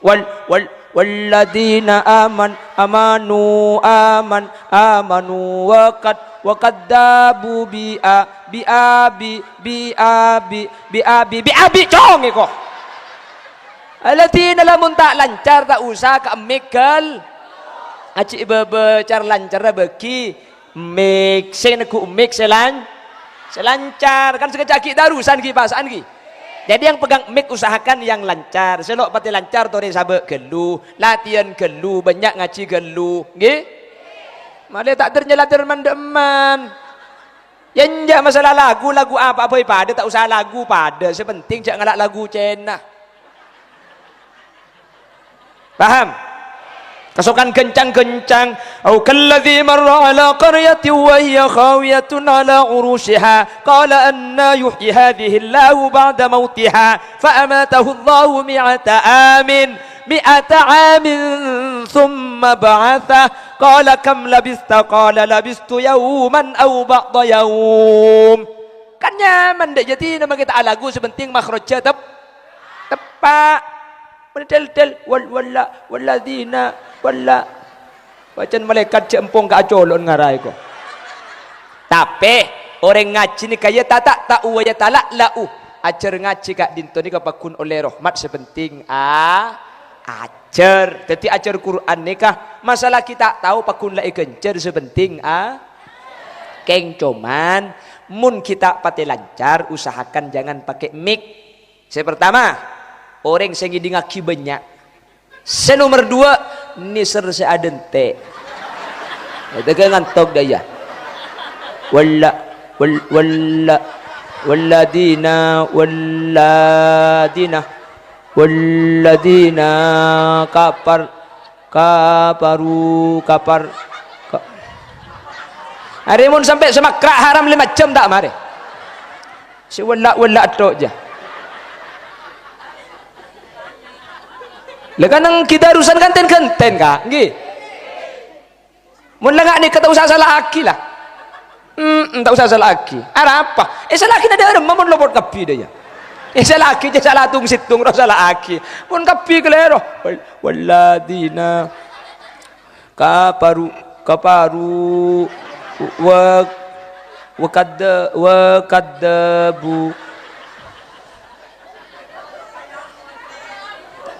Wal, wal, walladzina aman, amanu, aman, amanu, wa kad, wa kadzabu bi a, bi a, bi, bi a, bi, bi a, bi, bi a, bi, cong èko. Alladzina, lamon ta' lancar, ta' usa ka mik ghâl-, ajhi' bâbâ car lancarra bâghi. Mik, sè neggu' mik sè lan-, sè lancar. Kan sakejjhâ' ghi' darusan ghi' pasa'an ghi'. Jadi yang pegang mik usahakan yang lancar. Sè lo' patè lancar torè sabâ' ghâllu, latihan ghâllu, bânnya' ngajhi ghâllu. Ngghi? Malè ta' ter-nyalater man-dhâ'emman. Yâ enjâ' masalah lagu, lagu apa bhâi padâ, ta' usa lagu padâ. Sè penting jhâ' ngala' lagu Cèna. Paham? Kasokan ghâncang-ghâncang. "Au kalladzi marra ala qaryatin wa hiya khawiyatun ala urusyiha. Qala anna yuhyi hadzihillahu ba'da mautiha. Fa amatahullahu mi'ata amin. Mi'ata amin tsumma ba'atsah. Qala kam labista? Qala labistu yauman au ba'da yaum." Kan nyaman dâ' jâdina makè ta' alagu, sè penting makhrajjhâ tep-, teppa'. Mon dhâl-dhâl, wal-, walla-, walladzina, walla-, bâcaan malaèkat jhâ' empong ka acolo'en ngaraè ko. Tapè, orèng ngajhi nèka yâ ta', ta', ta' uwâ yâ tala'la'u. Ajhâr ngajhi ka'dinto nèka paggun ollè rahmat, sè penting a-, ajhâr. Dhâddhi ajhâr Qur'an nèka, masalah ghi' ta' tao paggun la èghânjhâr, sè penting a-, kèng. Coman, mon ghi' ta' patè lancar, usahakan jangan pakai mik. Sè partama, orèng sè ngèdingngaghi bânnya'. Sè nomer duwâ', nèser sè adhânte'. Èdhâghâ ngantok dâ' iyâ. Walla, wal-, walla, walladzina, walladzina, walladzina kafar, kafaru, kafar, ka-, arè mon sampè' sè makra' haram lèma jhâm ta' marè. Sè wella'-wella' tho' jâ. Lah kan ènggi darusan kan ten-ghânten, Ka', ngghi. Mon la nga' nèka ta' usa sala'aghi, la. Mm, ta' usa sala'aghi. Arapa? Eh, sala'aghi tadâ' remma mon lopot kabbhi dâ' iyâ. Eh, sala'aghi jâ sala tung-sèttong ro sala'aghi. Mon kabbhi kalèro. Wal-, walladzina kafaru, kafaru, wa, wa kadza-, wa kadzabu.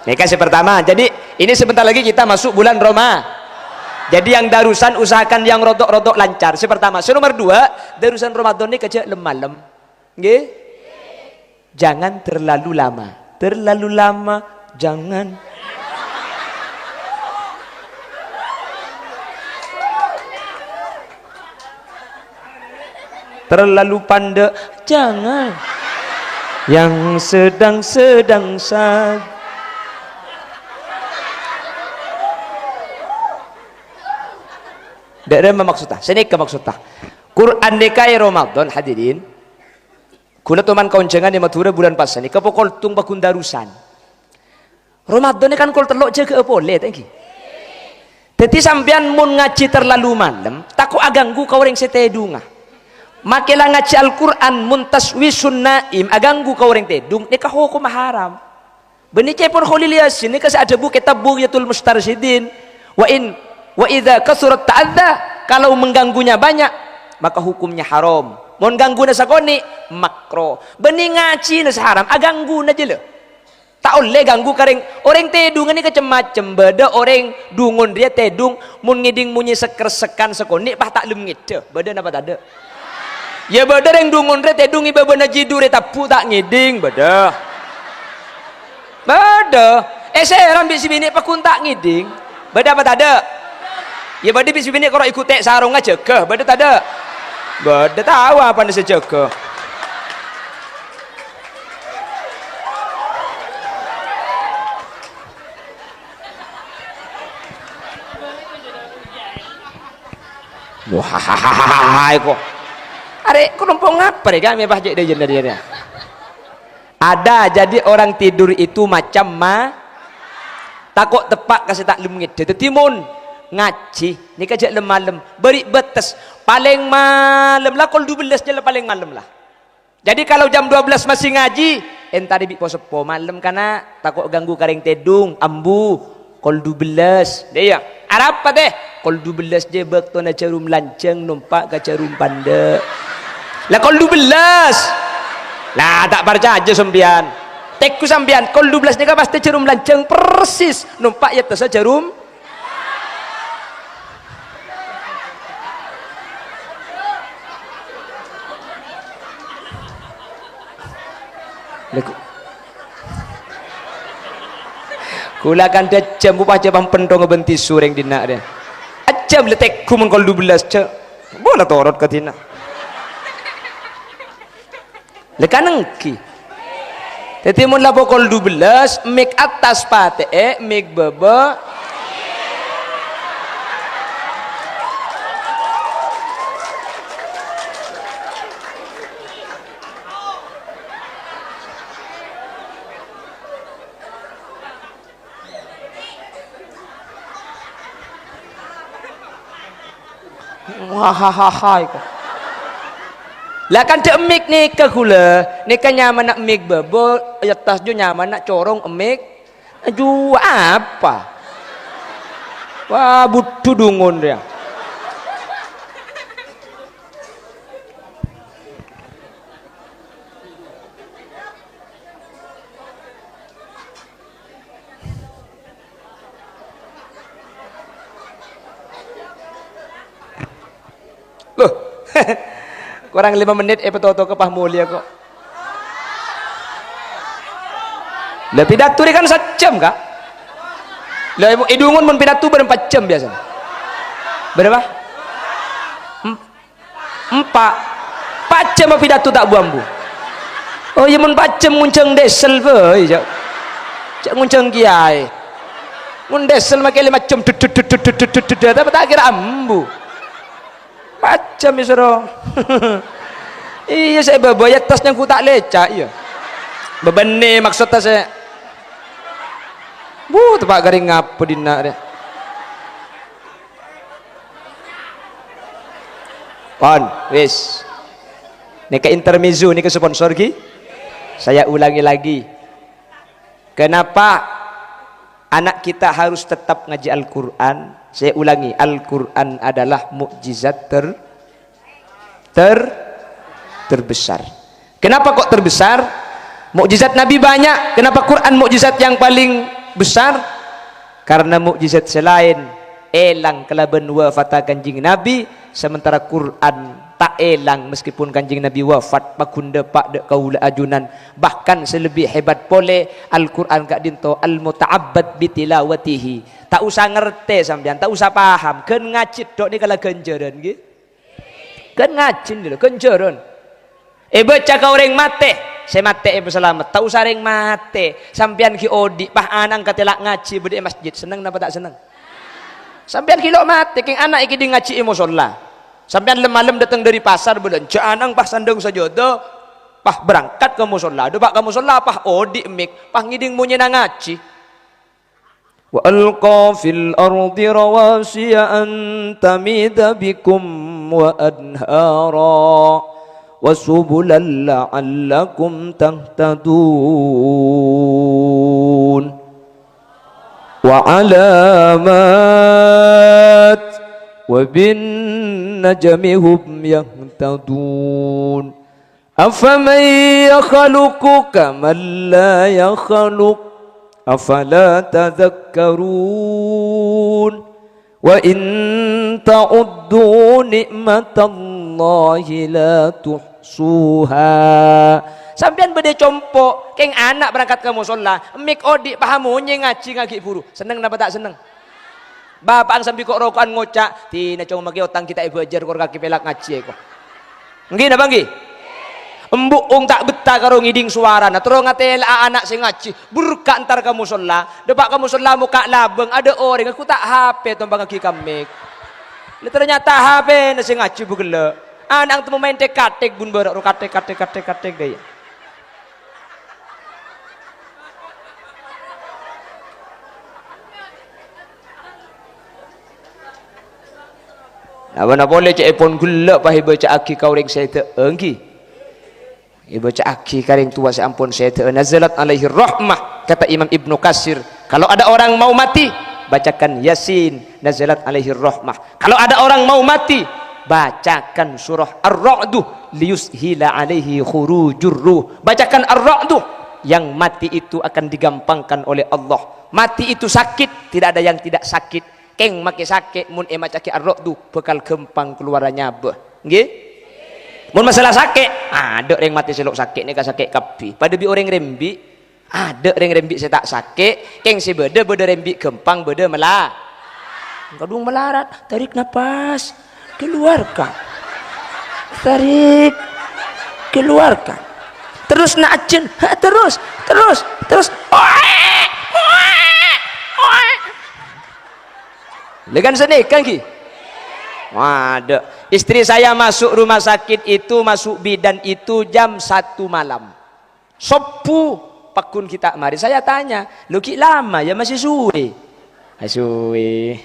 Nèka sè pertama. Jadi, ini sebentar lagi kita masuk bulan Roma-, jadi yang darusan usahakan yang rodok-rodok lancar. Sè pertama. Sè nomer duwâ', darusan Ramadan nèka jhâ' lem-malem. Ngghi? Jangan terlalu lama. Terlalu lama, jangan. Terlalu pandâ', jangan. Yang sedang-sedang saja. Dâ' remma maksudda? Sè nèka maksudda. Qur'an nèka è Ramadan, hadirin. Ghulâ toman kaonjhângan è Madhurâ bulân pasa nèka pokol tung paggun darusan. Ramadan nèka kan kol tello' jâgâ'â polè, ta' ènggi? Dhâddhi sampèyan mon ngajhi terlalu malem, tako' aghânggu ka orèng sè tèdungnga. Makè la ngajhi Al-Qur'an mon taswisun naim, aghânggu ka orèng tèdung, nèka hokomma haram. Bânnè ca'èpon Kholil Yasin nèka sè adhâbu kètab Bughyatul Mustarsyidin, "Wa in, wa idza kasurat ta'adza," kalau mengganggunya banyak, maka hukumnya haram. Mon gangghuna sakonè', makro. Bânnè ngajhina sè haram, aghângguna jâ la. Ta' ollè ghânggu ka rèng, orèng tèdungan nèka cem-macem. Bâdâ orèng dungon rèya tèdung, mon ngèding monyè sek-ressekan sakonè', pas ta' lem ngèdhâ. Bâdâ napa tadâ'? Yâ bâdâ rèng dungon rè tèdung è bâbâna jidhu rè tabbhu ta' ngèding, bâdâ. Bâdâ. Èsèram bi' sè binè' paggun ta' ngèding. Bâdâ apa tadâ'? Yâ bâdâ bi' sè binè' karo èghutè' sarongnga jâgâ, bâdâ tadâ'? Bâdâ, tao apana sè jâgâ. Wah, eko. Arè, ko nompo ngapa rè, Kak? Mè pas cè' dâjâna rèya. Ada, jadi orang tidur itu macam ma-, Tako' teppa' ka sè ta' lem ngèdhâ. Dhâddhi mon ngajhi, nèka jhâ' lem-malem. Bâri' bâtes. Palèng malem la kol dubellâs jhâ' la palèng malem la. Jadi kalau jam dua belas masih ngaji, èntarè bi' po-seppo. "Malem, kana', tako' ganggu ka rèng tèdung, ambu, kol dubellâs." Iyâ. "Arapa, tè?" "Kol dubellâs jhâ' bâktona jhârum lanjhâng nompa' ka jhârum pandâ'." La kol dubellâs. La ta' parcajâ sampèyan. Tèngghu sampèyan, kol dubellâs nèka pastè jhârum lanjhâng persis nompa' è attassa jhârum. Lha, ku-, kaulâ kan dhâjjhâm, bu pajhâ pampenthongnga bân tisu rèng dinna' rèya. Ajâm la tèngghu mon kol dubellâs, jhâ'. Bu la torot ka dinna'. Lha, kan èngghi. Dhâddhi, mon la pokol dubellâs, mik attas patè'è, mik bâbâ. Wahahaha, iko. Lah, kan dhâ' mik nèka ghulâ, nèka nyamana mik bâbâ, è attas jhâ' nyamana corong mik. Jhâ' apa? Wah, budhu dungon rèya. Loh, korang lèma' mennit èpatotokè pas molèya, ko'. Lah, pidato rè kan sajhâm, Ka'. Lah, è, è dungon mon pidato bârâmpa jhâm biyasana? Bârâmpa? Em-, empa'. Empa' jhâm pidato ta' bu-ambu. Oh, iyâ, mon empa' jhâm ngonjhâng dèsel bhâi, jhâ'. Jhâ' ngonjhâng kèyaè. Mon dèsel makè lèma' jhâm, dut, dut, dut, dut, dut, dut, dut, apa ta' kèra ambu. Empa' jhâm èsoro. Iyâ, sè bâbâ è attas nyangghu ta' lèca', iyâ. Bâbâna maksodda sè. Bu, teppa' ka rèng apa dinna' rè. Pon, wis. Nèka intermezzo, nèka sponsor, ghi. Saya ulangi lagi. Kenapa anak kita harus tetap ngaji Al-Quran? Saya ulangi, Al-Quran adalah mukjizat ter-, ter-, terbesar. Kenapa kok terbesar? Mukjizat Nabi banyak. Kenapa Quran mukjizat yang paling besar? Karena mukjizat sè laèn èlang kalabân wafatta Kanjeng Nabi, sementara Quran ta' èlang meskipun Kanjeng Nabi wafat, paghun dâpa' dâ' kaulâ ajunan. Bahkan sè lebbi hebat polè, Al-Quran ka'dinto al-muta'abbad bitilawatihi. Ta' osa ngartè sampèyan, ta' osa paham. Ghân ngajhi tok nèka la ghânjhârân, ghi. Kan ngajhi, lho, ghânjhârân. Èbâca ka orèng matè, sè matè èpasalamet. Ta' osa rèng matè. Sampèyan ghi' odi', pas ana' katèla' ngajhi bâdâ è masjid. Senneng napa ta' senneng? Sampèyan ghi' lo' matè, kèng ana' èkèdhing ngajhi è mosolla. Sampèyan lem-malem dâteng dâri pasar bâlânjhâ, ana' pas sandhâng sajâdâ, pas berangkat ka mosolla. Dâpa' ka mosolla, pas odi' mik, pas ngèdhing monyèna ngajhi. وألقى في الأرض رواسي أن تميد بكم وأنهارا وسبلا لعلكم تهتدون. وعلامات وبالنجم هم يهتدون. أفمن يخلق كمن لا يخلق، أفلا تذكرون. وإن تعدوا نعمة الله لا تحصوها. Sampèyan bâdâ compo', kèng ana' berangkat ka mosolla, mik odi' pas amonyè ngajhi ngaghi' buru. Senneng napa ta' senneng? Bapa'na sambi ko'-roko'an ngoca', "Dinah cong makè otang ghi' ta' èbâjâr, kor kakè pèlak ngajhiyâ, ko'." Èngghi napa èngghi? Embu'eng ta' bettah karo ngèdhing sowarana, terro ngatèla'a ana' sè ngajhi, burka entar ka mosolla, dâpa' ka mosolla mokka' labâng, adâ' orèng, ghu ta' H P tompangngaghi ka mik. Lha, ternyata H P-na sè ngajhi bu ghellâ'. Ana' temmo maèn thèk-kathèk bun bârâ' ro kathèk, kathèk, kathèk, kathèk, ghâ iyâ. Napa polè ca'èpon ghellâ' pas èbâca'aghi ka orèng sèdhâ'â, èngghi? Èbâca'aghi ka rèng towa sè ampon sèdhâ'â, "Nazalat alaihir rahmah," kata Imam Ibnu Katsir. Kalau ada orang mau mati, bacakan Yasin, "Nazalat alaihir rahmah." Kalau ada orang mau mati, bacakan surah Ar-Ra'du, "Liyushila alaihi khurujur ruh." Bacakan Ar-Ra'du, yang mati itu akan digampangkan oleh Allah. Mati itu sakit, tidak ada yang tidak sakit. Kèng makè sakè', mon èmaca'aghi Ar-Ra'du, bhâkal ghâmpang kalowarra nyabâ. Èngghi? Mon masalah sakè', adâ' rèng matè sè lo' sakè' nèka sakè' kabbhi. Padâ bi' orèng rembi', adâ' rèng rembi' sè ta' sakè', kèng sè bâdâ, bâdâ rembi' ghâmpang, bâdâ mala-, kadhung malarat, tarik napas, keluarkan. Tarik, keluarkan. Terus na' ajân, ha, terus, terus, terus. Oek, oek, oek. Lha kan sanèka, èngghi? Waduh, istri saya masuk rumah sakit itu, masuk bidan itu jam satu malam. Subuh, pagghun ghi' ta' marè. Saya tanya, "Lo ghi' lama ya, masih suwe?" "Ah, suwe."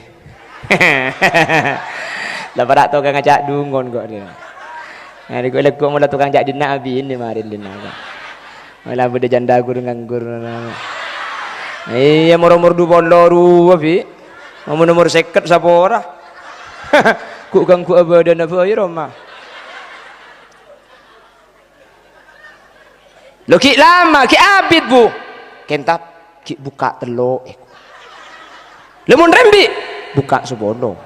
La para' tokang aca' dungon kok, dia. Nah, niku lego mola tokang ca' dinna' abinè marèn dinna'. Malah bâdâ janda ghur-nganggur. Iyâ, mor-omor du polo rowa, Bi'. Mon omor sèket sapora. Ghu-ghanggu abâdâna bhâi roma. Lo ghi' lama, ghi' abit, Bu. Kèntab, ghi' bukka' tello', eh. Lamon rembi', bukka' sapolo.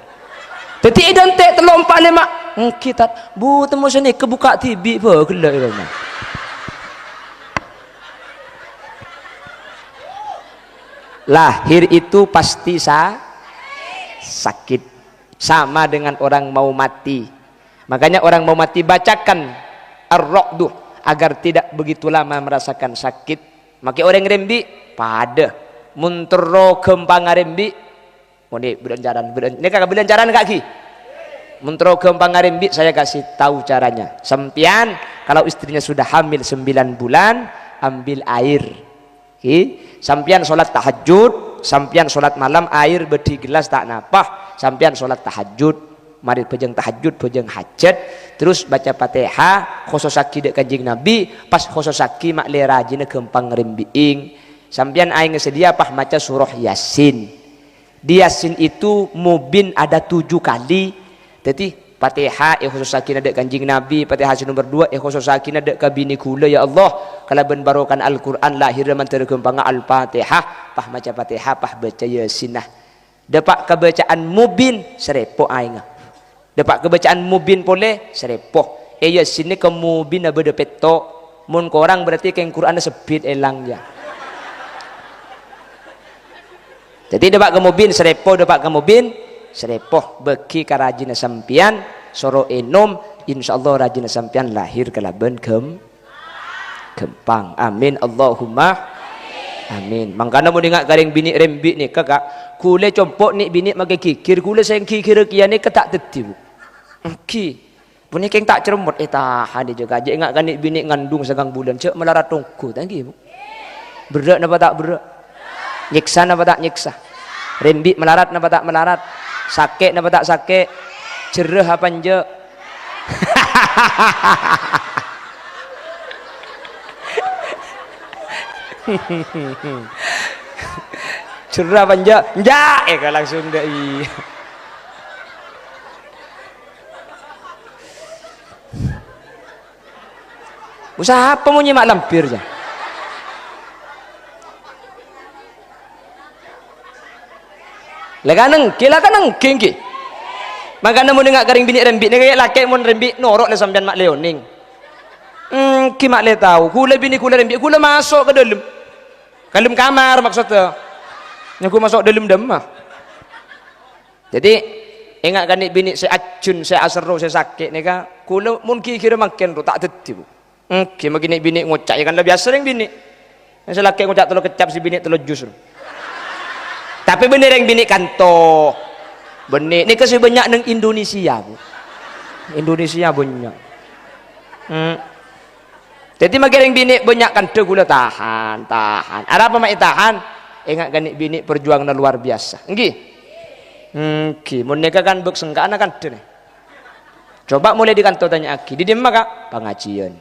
Dhâddhi èdântè' tello', empa', lèma'. Èngghi, Tat. Bu, temmo sanèka bukka' dhibi', bâ, ghellâ' è roma. Lahir itu pasti sa-, sakit. Sama dengan orang mau mati. Makanya orang mau mati bacakan Ar-Ra'du agar tidak begitu lama merasakan sakit. Makè orèng rembi', padâ. Mon terro ghâmpangnga rembi', oh, nè, bâdâ caran, bâdâ, nèka bâdâ caran, Kak, ghi? Mon terro ghâmpangnga rembi', saya kasih tahu caranya. Sampèyan, kalau istrinya sudah hamil sembilan bulan, ambil air. Ghi, sampèyan sholat tahajjud, sampèyan sholat malam, air bâdhi gelas ta' napa, sampèyan sholat tahajjud, marè bhâjâng tahajjud, bhâjâng hajat, terus baca Fatihah, khosossaghi dâ' Kanjeng Nabi, pas khosossaghi ma'lè rajina ghâmpang rembi'ing. Sampèyan aèngnga sadhiyâ pas maca surah Yasin. Di Yasin itu mubin ada tujuh kali. Dhâddhi, Fatihah èkhosossaghi dâ' Kanjeng Nabi, Fatihah sè nomer dua èkhosossaghi dâ' ka binè ghulâ, "Ya Allah, kalabân barokana Al-Qur'an lahèrra mandhâr ghâmpangnga Al-Fatihah," pas maca Fatihah, pas baca Yasin. Nah, dâpa' ka bacaan mubin, sarepo aèngnga. Dâpa' ka bacaan mubin polè, sarepo. È Yasin nèka mubinna bâdâ pètto'. Mon korang berarti kèng Qur'anna sebbit èlang, ya. Dhâddhi, dâpa' ka mubin sarepo, dâpa' ka mubin sarepo. Bâghi ka rajina sampèyan, soro ènom, insyaallah rajina sampèyan lahir kalabân ghâm-, ghâmpang. Amin, Allahumma amin. Mangkana mon enga' ka rèng binè' rembi' nèka, Kak, ghulâ compo' nè' binè' makè ghighir, ghulâ sè ghighirrâ kèya nèka ta' dhâddhi, Bu. Èngghi. Ponèka kèng ta' cerremmot, ètahan jâ, Kak. Jhâ' enga' ka nè' binè' ngandung sangang bulân, jhâ' malarat ongghu, ta' èngghi, Bu? Berrâ' napa ta' berrâ'? Nyèksa napa ta' nyèksa? Rembi' malarat napa ta' malarat? Sakè' napa ta' sakè'? Jerrâ apa enjâ'? Jerrâ apa enjâ'? Enjâ', eh, langsung dâ' iyâ. Usaha apa mon nyè ma' lambir, ya? La kan èngghi, la kan èngghi, èngghi. Mangkana mon enga' ka rèng binè' rembi' nèka, lakè' mon rembi' noro' la sampèyan ma' lè onèng. Èngghi ma' lè tao, ghulâ binè ghulâ rembi', ghulâ maso' ka dâlem. Ka dâlem kamar maksodda. Nyangghu maso' dâlem dâmma. Dhâddhi, enga' ka nè' binè' sè ajân, sè aserro, sè sakè' nèka, ghulâ mon ghighirrâ mangkèn ro, ta' dhâddhi, Bu. Èngghi, maghi nè' binè' ngoca', ya kan, la biyasa rèng binè'. Sè lakè' ngoca' tello keccap, sè binè' tello jus ro. Tapè bânnè rèng binè' kanto. Bânnè, nèka sè bânnya' neng Indonesia, Bu. Indonesia bânnya'. Hmm. Dhâddhi, maghi rèng binè' bânnya' kandhâ ghulâ tahan, tahan. Arapa ma' ètahan? Enga' ka nè' binè' perjuanganna luar biasa. Èngghi? Èngghi. Mon nèka kan bâk sengka'na kandhâ nè. Coba molaè dhi kanto tanya'aghi, "Dhi dimma, Ka'?" "Pangajiân."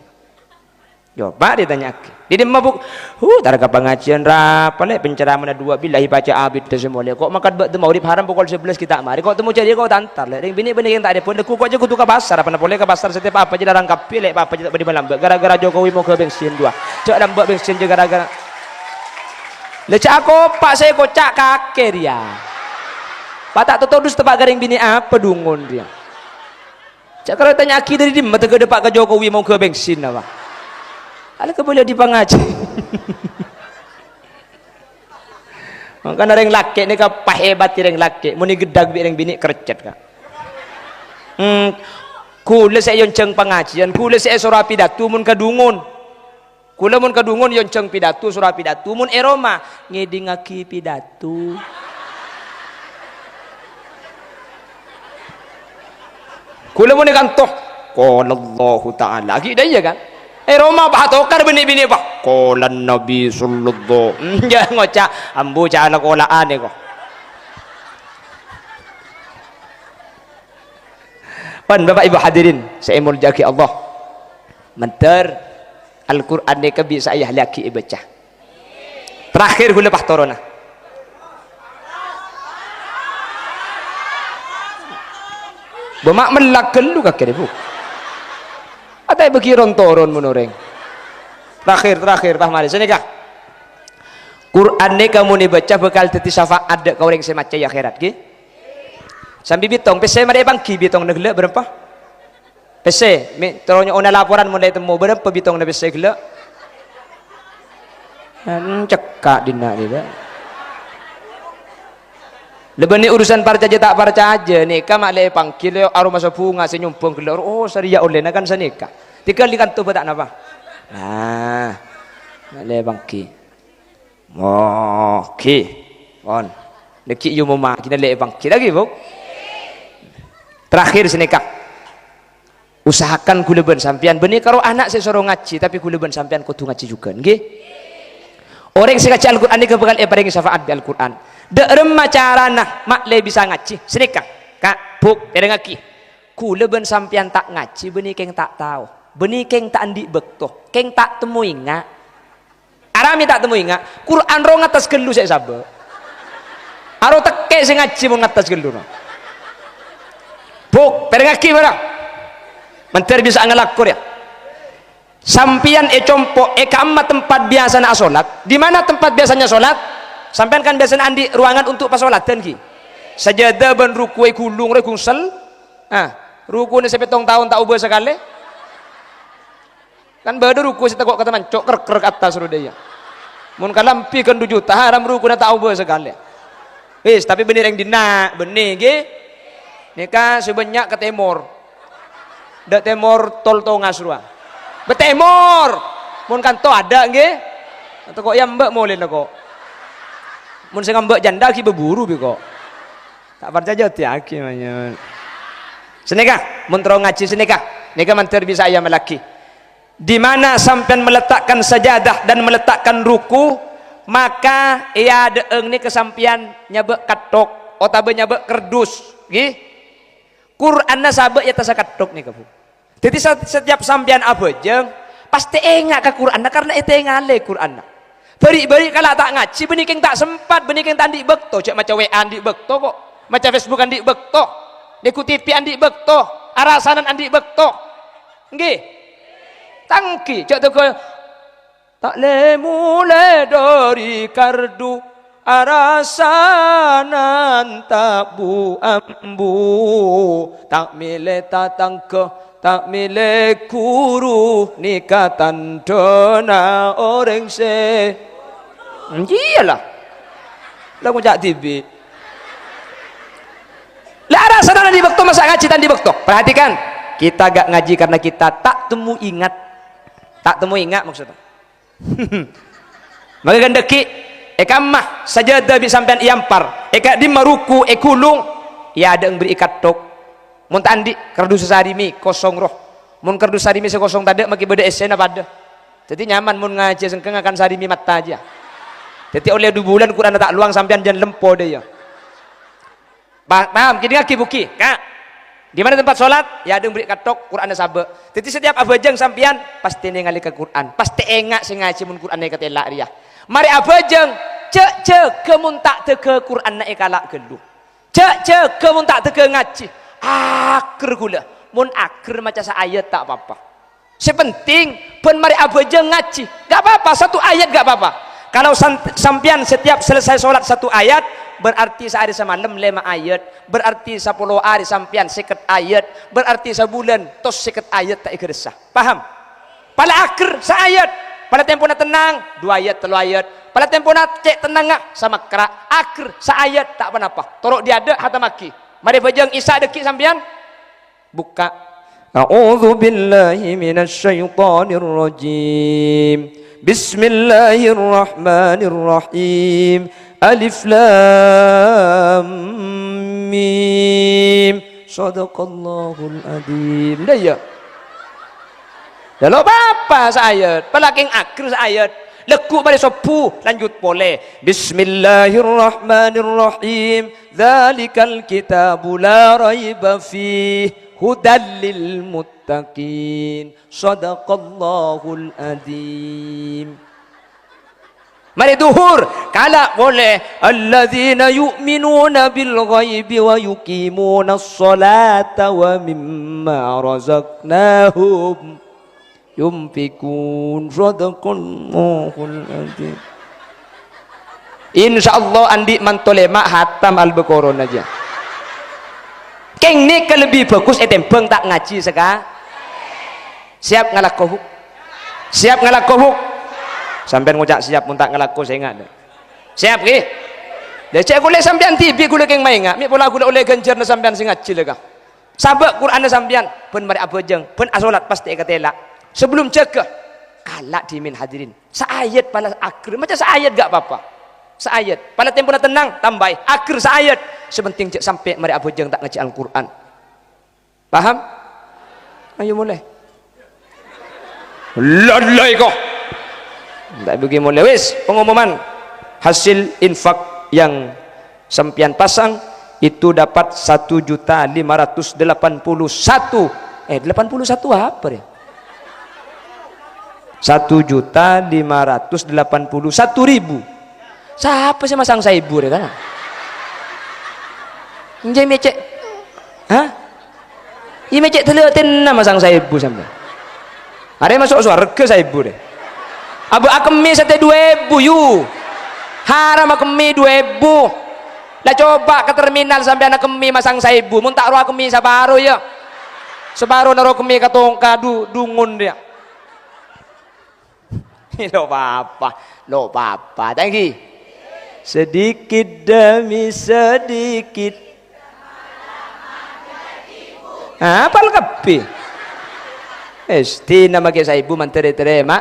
Coba ditanya'aghi, "Dhi dimma, Bu'?" "Huh, tarèka pangajiân rapa, Lè', penceramahna duwâ', billahi paca abidda sè molè. Kok mangkat bâ' temmo urip haram pokol sebelas ghi' ta' marè. Kok temmo jârèya kok ta' entar, Lè'. Rèng binè' bânnè kèng ta' dâpon. Lha ghu kok jâ' kodhu ka pasar, apa polè ka pasar setiap apa jâ' ta' bâdhi malambâ'. Gara-gara Jokowi moghâ bensin duwâ'. Jâ' lambâ' bensin jâ' gara-gara." Lha jâ' akopa' sè èkoca' kakè rèya. Pas ta' totodus teppa' ka rèng binè' apa dungon rèya. Ca'na karo tanya'aghi dâri dimma tèghâ dâpa' ka Jokowi moghâ bensin apa? Ala kabâlâ dhi pangaji. Mangkana rèng lakè' nèka pahebat rèng lakè', mon ègheddhâk bi' rèng binè' kercet, Ka'. Hmm, ghulâ sè èyonjhâng pangajiân, ghulâ sè èsoro apidato mon ka dungon. Ghulâ mon ka dungon èyonjhâng pidato, soro apidato. Mon è roma, ngèdingngaghi pidato. Ghulâ mon è kanto, "Qalallahu ta'ala." Ghi' dâ' iyâ, kan? È roma, pas atokar bânnè binè, pas, "Qalan Nabi sallallahu." Jâ' ngoca', "Ambu, jâ' la kola'an èko." Pon, Bapak Ibu hadirin sè èmoljâ'aghi Allah. Mandhâr Al-Qur'an nèka bisa èahliyaghi èbâca. Terakhir ghulâ pas torona. Bâ' ma' mellak ghâllu kakè, Bu'. Atè bâgi ron-toron mon orèng. Terakhir, terakhir, pas marè. Sanèka. Qur'an nèka mon èbâca bhâkal dhâddhi syafaat dâ' ka orèng sè maca è akhèrat, ghi. Sambi bitong, pèssè marè èpangghi bitongnga ghellâ' bârâmpa? Pèssè, mè' terro nyo'ona laporan mon la ètemmo, bârâmpa bitongnga pèssè ghellâ'? Encekka' dinna' nèka. Lè bânnè urusan parcajâ ta' parcajâ, nèka ma' la èpangghi lè aromasa bhunga sè nyombhâng ghellâ', oh, sarèya ollèna kan sanèka. Tèghâl è kanto bâ' ta' napa. Nah, ma' la èpangghi. Moghâ. Pon. Nèkè' yomoma, ghi' la èpangghi lagi, Bu'. Terakhir sanèka. Usahakan ghulâ bân sampèyan bânnè karo ana' sè soro ngajhi, tapè ghulâ bân sampèyan kodhu ngajhi jhughân, ghi. Orèng sè ngajhi Al-Qur'an nèka bhâkal èparèngè syafaat bi' Al-Qur'an. Dâ' remma carana ma' la bisa ngajhi? Sanèka, Ka', Bu', pèrèngngaghi. Ghulâ bân sampèyan ta' ngajhi bânnè kèng ta' tao. Bânnè kèng ta' andi' bâkto. Kèng ta' temmo enga'. Aramè ta' temmo enga', Qur'an rong attas ghâllu sè èsabâ'. Aro tèkè' sè ngajhi mon ngattas ghâllu, no. Bu', pèrèngngaghi mara. Mandhâr bisa ngalako, yâ. Sampèyan è compo', è ka'imma tempat biyasana asolat. Di mana tempat biasanya solat? Sampèyan kan biyasana andi' ruangan untuk pasoladhân, ghi. Sajâdâ bân ruku' è ghulung, rowa è ghungsel. Ah, rukuna sè pèttong taon ta' obâ sakalè. Kan bâdâ ruku' sè tako' ka tamanco', krek-krek attas rowa dâ' iyâ. Mon kalambhi ghân du juta, haram rukuna ta' obâ sakalè. Wis, tapè bânnè rèng dinna', bânnè, ghi. Nèka sè bânnya' ka tèmor. Dâ' tèmor Tol Tongas rowa. Bâ tèmor! Mon kanto adâ', ghi. Tako' yâ mbâ' molèna, ko'. Mon sè ngambâ' janda, ghi bâburu, bi', ko'. Ta' parcajâ, ottèyaghi, manyèn. Sanèka, mon terro ngajhi sanèka, nèka mandhâr bisa èamallaghi. Di mana sampèyan meletakkan sajadah dan meletakkan ruku, maka è adâ'âng nèka sampèyan nyabâ' katthok otabâ nyabâ' kardus, ghi. Qur'anna sabâ' è attassa katthok nèka, Bu. Dhâddhi, sa-, setiap sampèyan abhâjâng, pastè enga' ka Qur'anna karna ètèngalè Qur'anna. Bâri'-bâri' kala ta' ngajhi, bânnè kèng ta' sempat, bânnè kèng ta' andi' bâkto, jâ' maca W A andi' bâkto, ko'. Maca Facebook andi' bâkto. Nèngghu T V andi' bâkto. Arasanan andi' bâkto. Èngghi? Ta' èngghi, jâ' tèghâ. Ta' lè-molè dâri kardu arasanan ta' bu-ambu, ta' mèlè tatangghâ, ta' mèlè ghuru, nèka tandhâna orèng sè, iyâ la. La ngoca' dhibi'. La arasanan andi' bâkto, masa ngajhi ta' andi' bâkto? Perhatikan, kita gak ngaji karena kita tak temu ingat. Tak temu ingat maksudnya. Maka ghendhâghi, è ka'imma sajâdâ bi' sampèyan èampar, è ka'dimma ruku' èghulung, è adâ'eng bârri'i katthok. Mon ta' andi', kardus sarimi kosong rowa. Mon kardus sarimi sè kosong tadâ', makè bâdâ èssèna padâ. Dhâddhi nyaman mon ngajhi sengkeng ngakan sarimi matta jiyâ. Dhâddhi ollè du bulân Qur'anna ta' lowang sampèyan jân lempo dâ' iyâ. Pa-, paham? Kèdingngaghi, Bu' ghi, Ka'. Di mana tempat sholat? Ya, adheng bâri' kathok, Qur'anna sabâ'. Dhâddhi, setiap abhâjâng sampèyan, pastè nèngalè ka Qur'an. Pastè enga' sè ngajhi mon Qur'anna èkatèla' rèya. Marè abhâjâng, jhâ' jâgâ mon ta' dâgâ Qur'anna èkala' ghâllu. Jhâ' jâgâ mon ta' dâgâ ngajhi. Ager ghulâ. Mon ager maca saayat ta' pa-apa. Sè penting, bân marè abhâjâng ngajhi. Gak pa-apa, satu ayat gak pa-apa. Kalau san-, sampèyan setiap selesai sholat satu ayat, berarti saarè samalem lèma ayat. Berarti sapolo arè sampèyan sèket ayat. Berarti sabulân tos sèket ayat ta' èghâressa. Paham? Pala ager, saayat. Pala tempona tennang, du ayat, tello ayat. Pala tempona cè' tennangnga, samakra. Ager, saayat, ta' pa-napa. Toro' dhi-adâ' hatamaghi. Marè bhâjâng Isya dhâggi' sampèyan. Bukka'. A'udzubillahi minasyaitonirrajim. Bismillahirrahmanirrahim. Alif Lam Mim. Shadaqallahul adzim. Dâ' iyâ. Dâ' lo' pa-apa saayat. Palakèng ager saayat. Lagghu' marè sobbhu, lanjut polè. Bismillahirrahmanirrahim. Dzalikal kitabu la raiba fih, hudal lil muttaqin. Shadaqallahul adzim. Marè dhuhur, kala' polè. Alladzina yu'minuna bil ghaibi wa yuqimunas sholata wa mimma razaqnahum yunfiqun. Shadaqallahul adzim. Insyaallah andi' manto lèma' hatam Al-Baqarah jâ. Kèng nèka lebbi bhâghus ètèmbhâng ta' ngajhi saka-, siap ngalako, Bu'? Siap ngalako, Bu'? Sampèyan ngoca' siap, mon ta' ngalako, sènga', dâ. Siap, ghi? Lha, cè' ghulâ sampèyan dhibi' ghulâ kèng maènga', mè' pola ghulâ ollè ghânjhârânna sampèyan sè ngajhi, lèka. Sabâ' Qur'anna sampèyan, bân marè abhâjâng, bân asolat pastè èkatèla'. Sabellum jâgâ, kala' dhimèn hadirin. Saayat pala ager, maca saayat gak pa-apa. Saayat. Pala tempona tennang, tambâi. Ager saayat. Sè penting jhâ' sampè' marè abhâjâng ta' ngajhi Al-Qur'an. Paham? Ayo molè. Lalai kok. Ndak bagi molè. Wis, pengumuman hasil infak yang sampèyan pasang itu dapat satu juta lima ratus delapan puluh satu. Eh, delapan puluh satu apa ya? Satu juta lima ratus delapan puluh satu ribu. Sapa sè masang saèbu rè, kan? Enjâ' mè' cè'. Hah? Iyâ mè' cè' dâlâtèna masang saèbu sampèyan. Arè maso' sowarghâ saèbu rè. Abâ' akemmè satèya du èbu, yu. Haram akemmè du èbu. La coba' ka terminal sampèyan akemmè masang saèbu, mon ta' rowa akemmè saparo, yâ. Saparona rowa akemmè ka tongka du-, dungon, yâ. Lo' pa-apa, lo' pa-apa. Thank you. Sedikit demi sedikit. Apal kabbhi. Estina makè saèbu mandhâr ètarèma.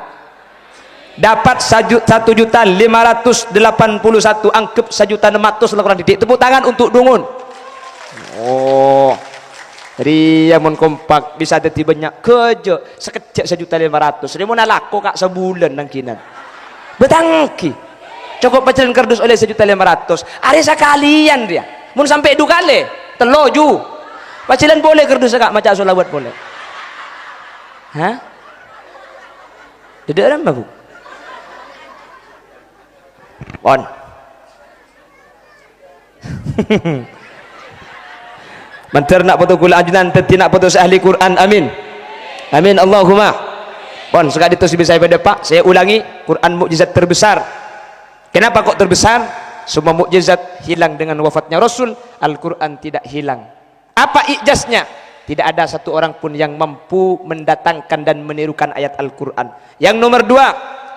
Dapat saju-, satu juta lima ratus delapan puluh satu, anggep sajuta ennem atus lah kurang didik. Tepuk tangan untuk Dungun. Oh. Rèya mon kompak bisa dhâddhi bânnya'. Ghâjâ', sakejjhâ' sajuta lima ratus. Rèya mon alako, Ka', sabulân nangginan. Bâtanggi. Cokop pajhâlân kardus ollè sajuta lima ratus. Arè sakalèyan rèya. Mon sampè' du kalè, tello' ju. Pajhâlân polè kardus, Ka', maca sholawat polè. Hah? Dhâddhi ramma, Bu? Pon. Mandhâr na' poto kaulâ ajunan dhâddhi na' poto sè ahli Qur'an. Amin. Amin, Allahumma. Pon, saka'dinto sè bisa èpadhâpa', saya ulangi, Qur'an mukjizat terbesar. Kenapa kok terbesar? Semua mukjizat hilang dengan wafatnya Rasul, Al-Qur'an tidak hilang. Apa ijaznya? Tidak ada satu orang pun yang mampu mendatangkan dan menirukan ayat Al-Qur'an. Yang nomor dua,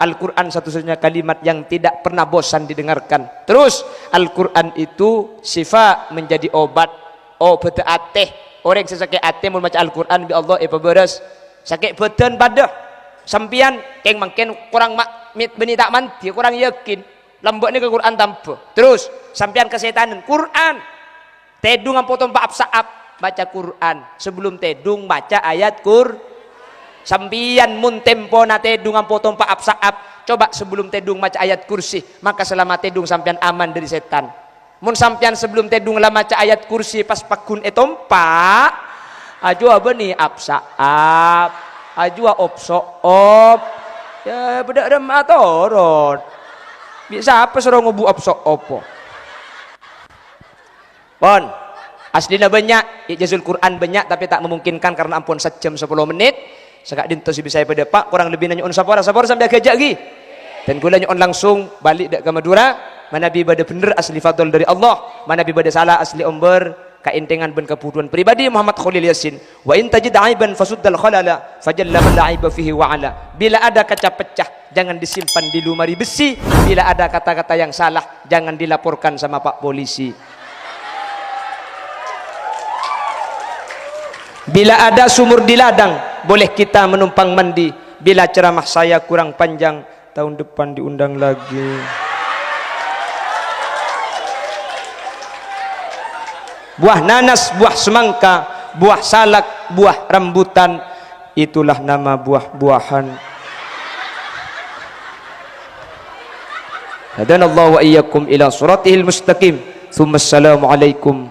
Al-Qur'an satu-satunya kalimat yang tidak pernah bosan didengarkan. Terus, Al-Qur'an itu syifa, menjadi obat, obâdhâ atè. Orèng sè sakè' atè mon maca Al-Qur'an bi' Allah èpabârâs. Sakè' bâdân padâ. Sampèyan kèng mangkèn korang ma-, mit-, bânnè ta' mandhi, korang yakin. Lambâ' nèka Qur'an tambâ. Terus, sampèyan kasètanan. Qur'an. Tèdung ampo tompa' ap-sa'ap, maca Qur'an. Sebelum tèdung maca ayat Qur-, sampèyan mon tempona tèdung ampo tompa' ap-sa'ap, coba sebelum tèdung maca ayat kursi, maka selama tèdung sampèyan aman dâri sètan. Mon sampèyan sebelum tèdung la maca ayat kursi pas pagghun ètompa', Ajuwâ bânnè ap-sa'ap, ajuwâ op-so'op. Yâ, bâdâ remma toron. Bi' sapa soro ngobu op-so'op? Pon. Aslina bânnya', ijazul Qur'an bânnya', tapè ta' memungkinkan karena ampon sajjhâm sapolo mennit. Saka'dinto sè bisa èpadâpa', korang lebbina nyo'on sapora, sapora sampè' aghâjâ' ghi. Dan kaulâ nyo'on langsung bâli' dâ' ka Madhurâ, manabi bâdâ bhendher asli fadl dâri Allah, manabi bâdâ sala asli ombâr, kaèntengan bân kabhudhuwân pribadi Muhammad Kholil Yasin. "Wa in tajid aiban fasuddal khalala, fajalla man la aiba fihi wa ala." Bila ada kaca pecah, jangan disimpan di lemari besi. Bila ada kata-kata yang salah, jangan dilaporkan sama Pak Polisi. Bila ada sumur di ladang, boleh kita menumpang mandi. Bila ceramah saya kurang panjang, tahun depan diundang lagi. Buah nanas, buah semangka, buah salak, buah rambutan, itulah nama buah-buahan. Hadanallahu wa iyyakum ila siratihil mustaqim. Tsumma assalamualaikum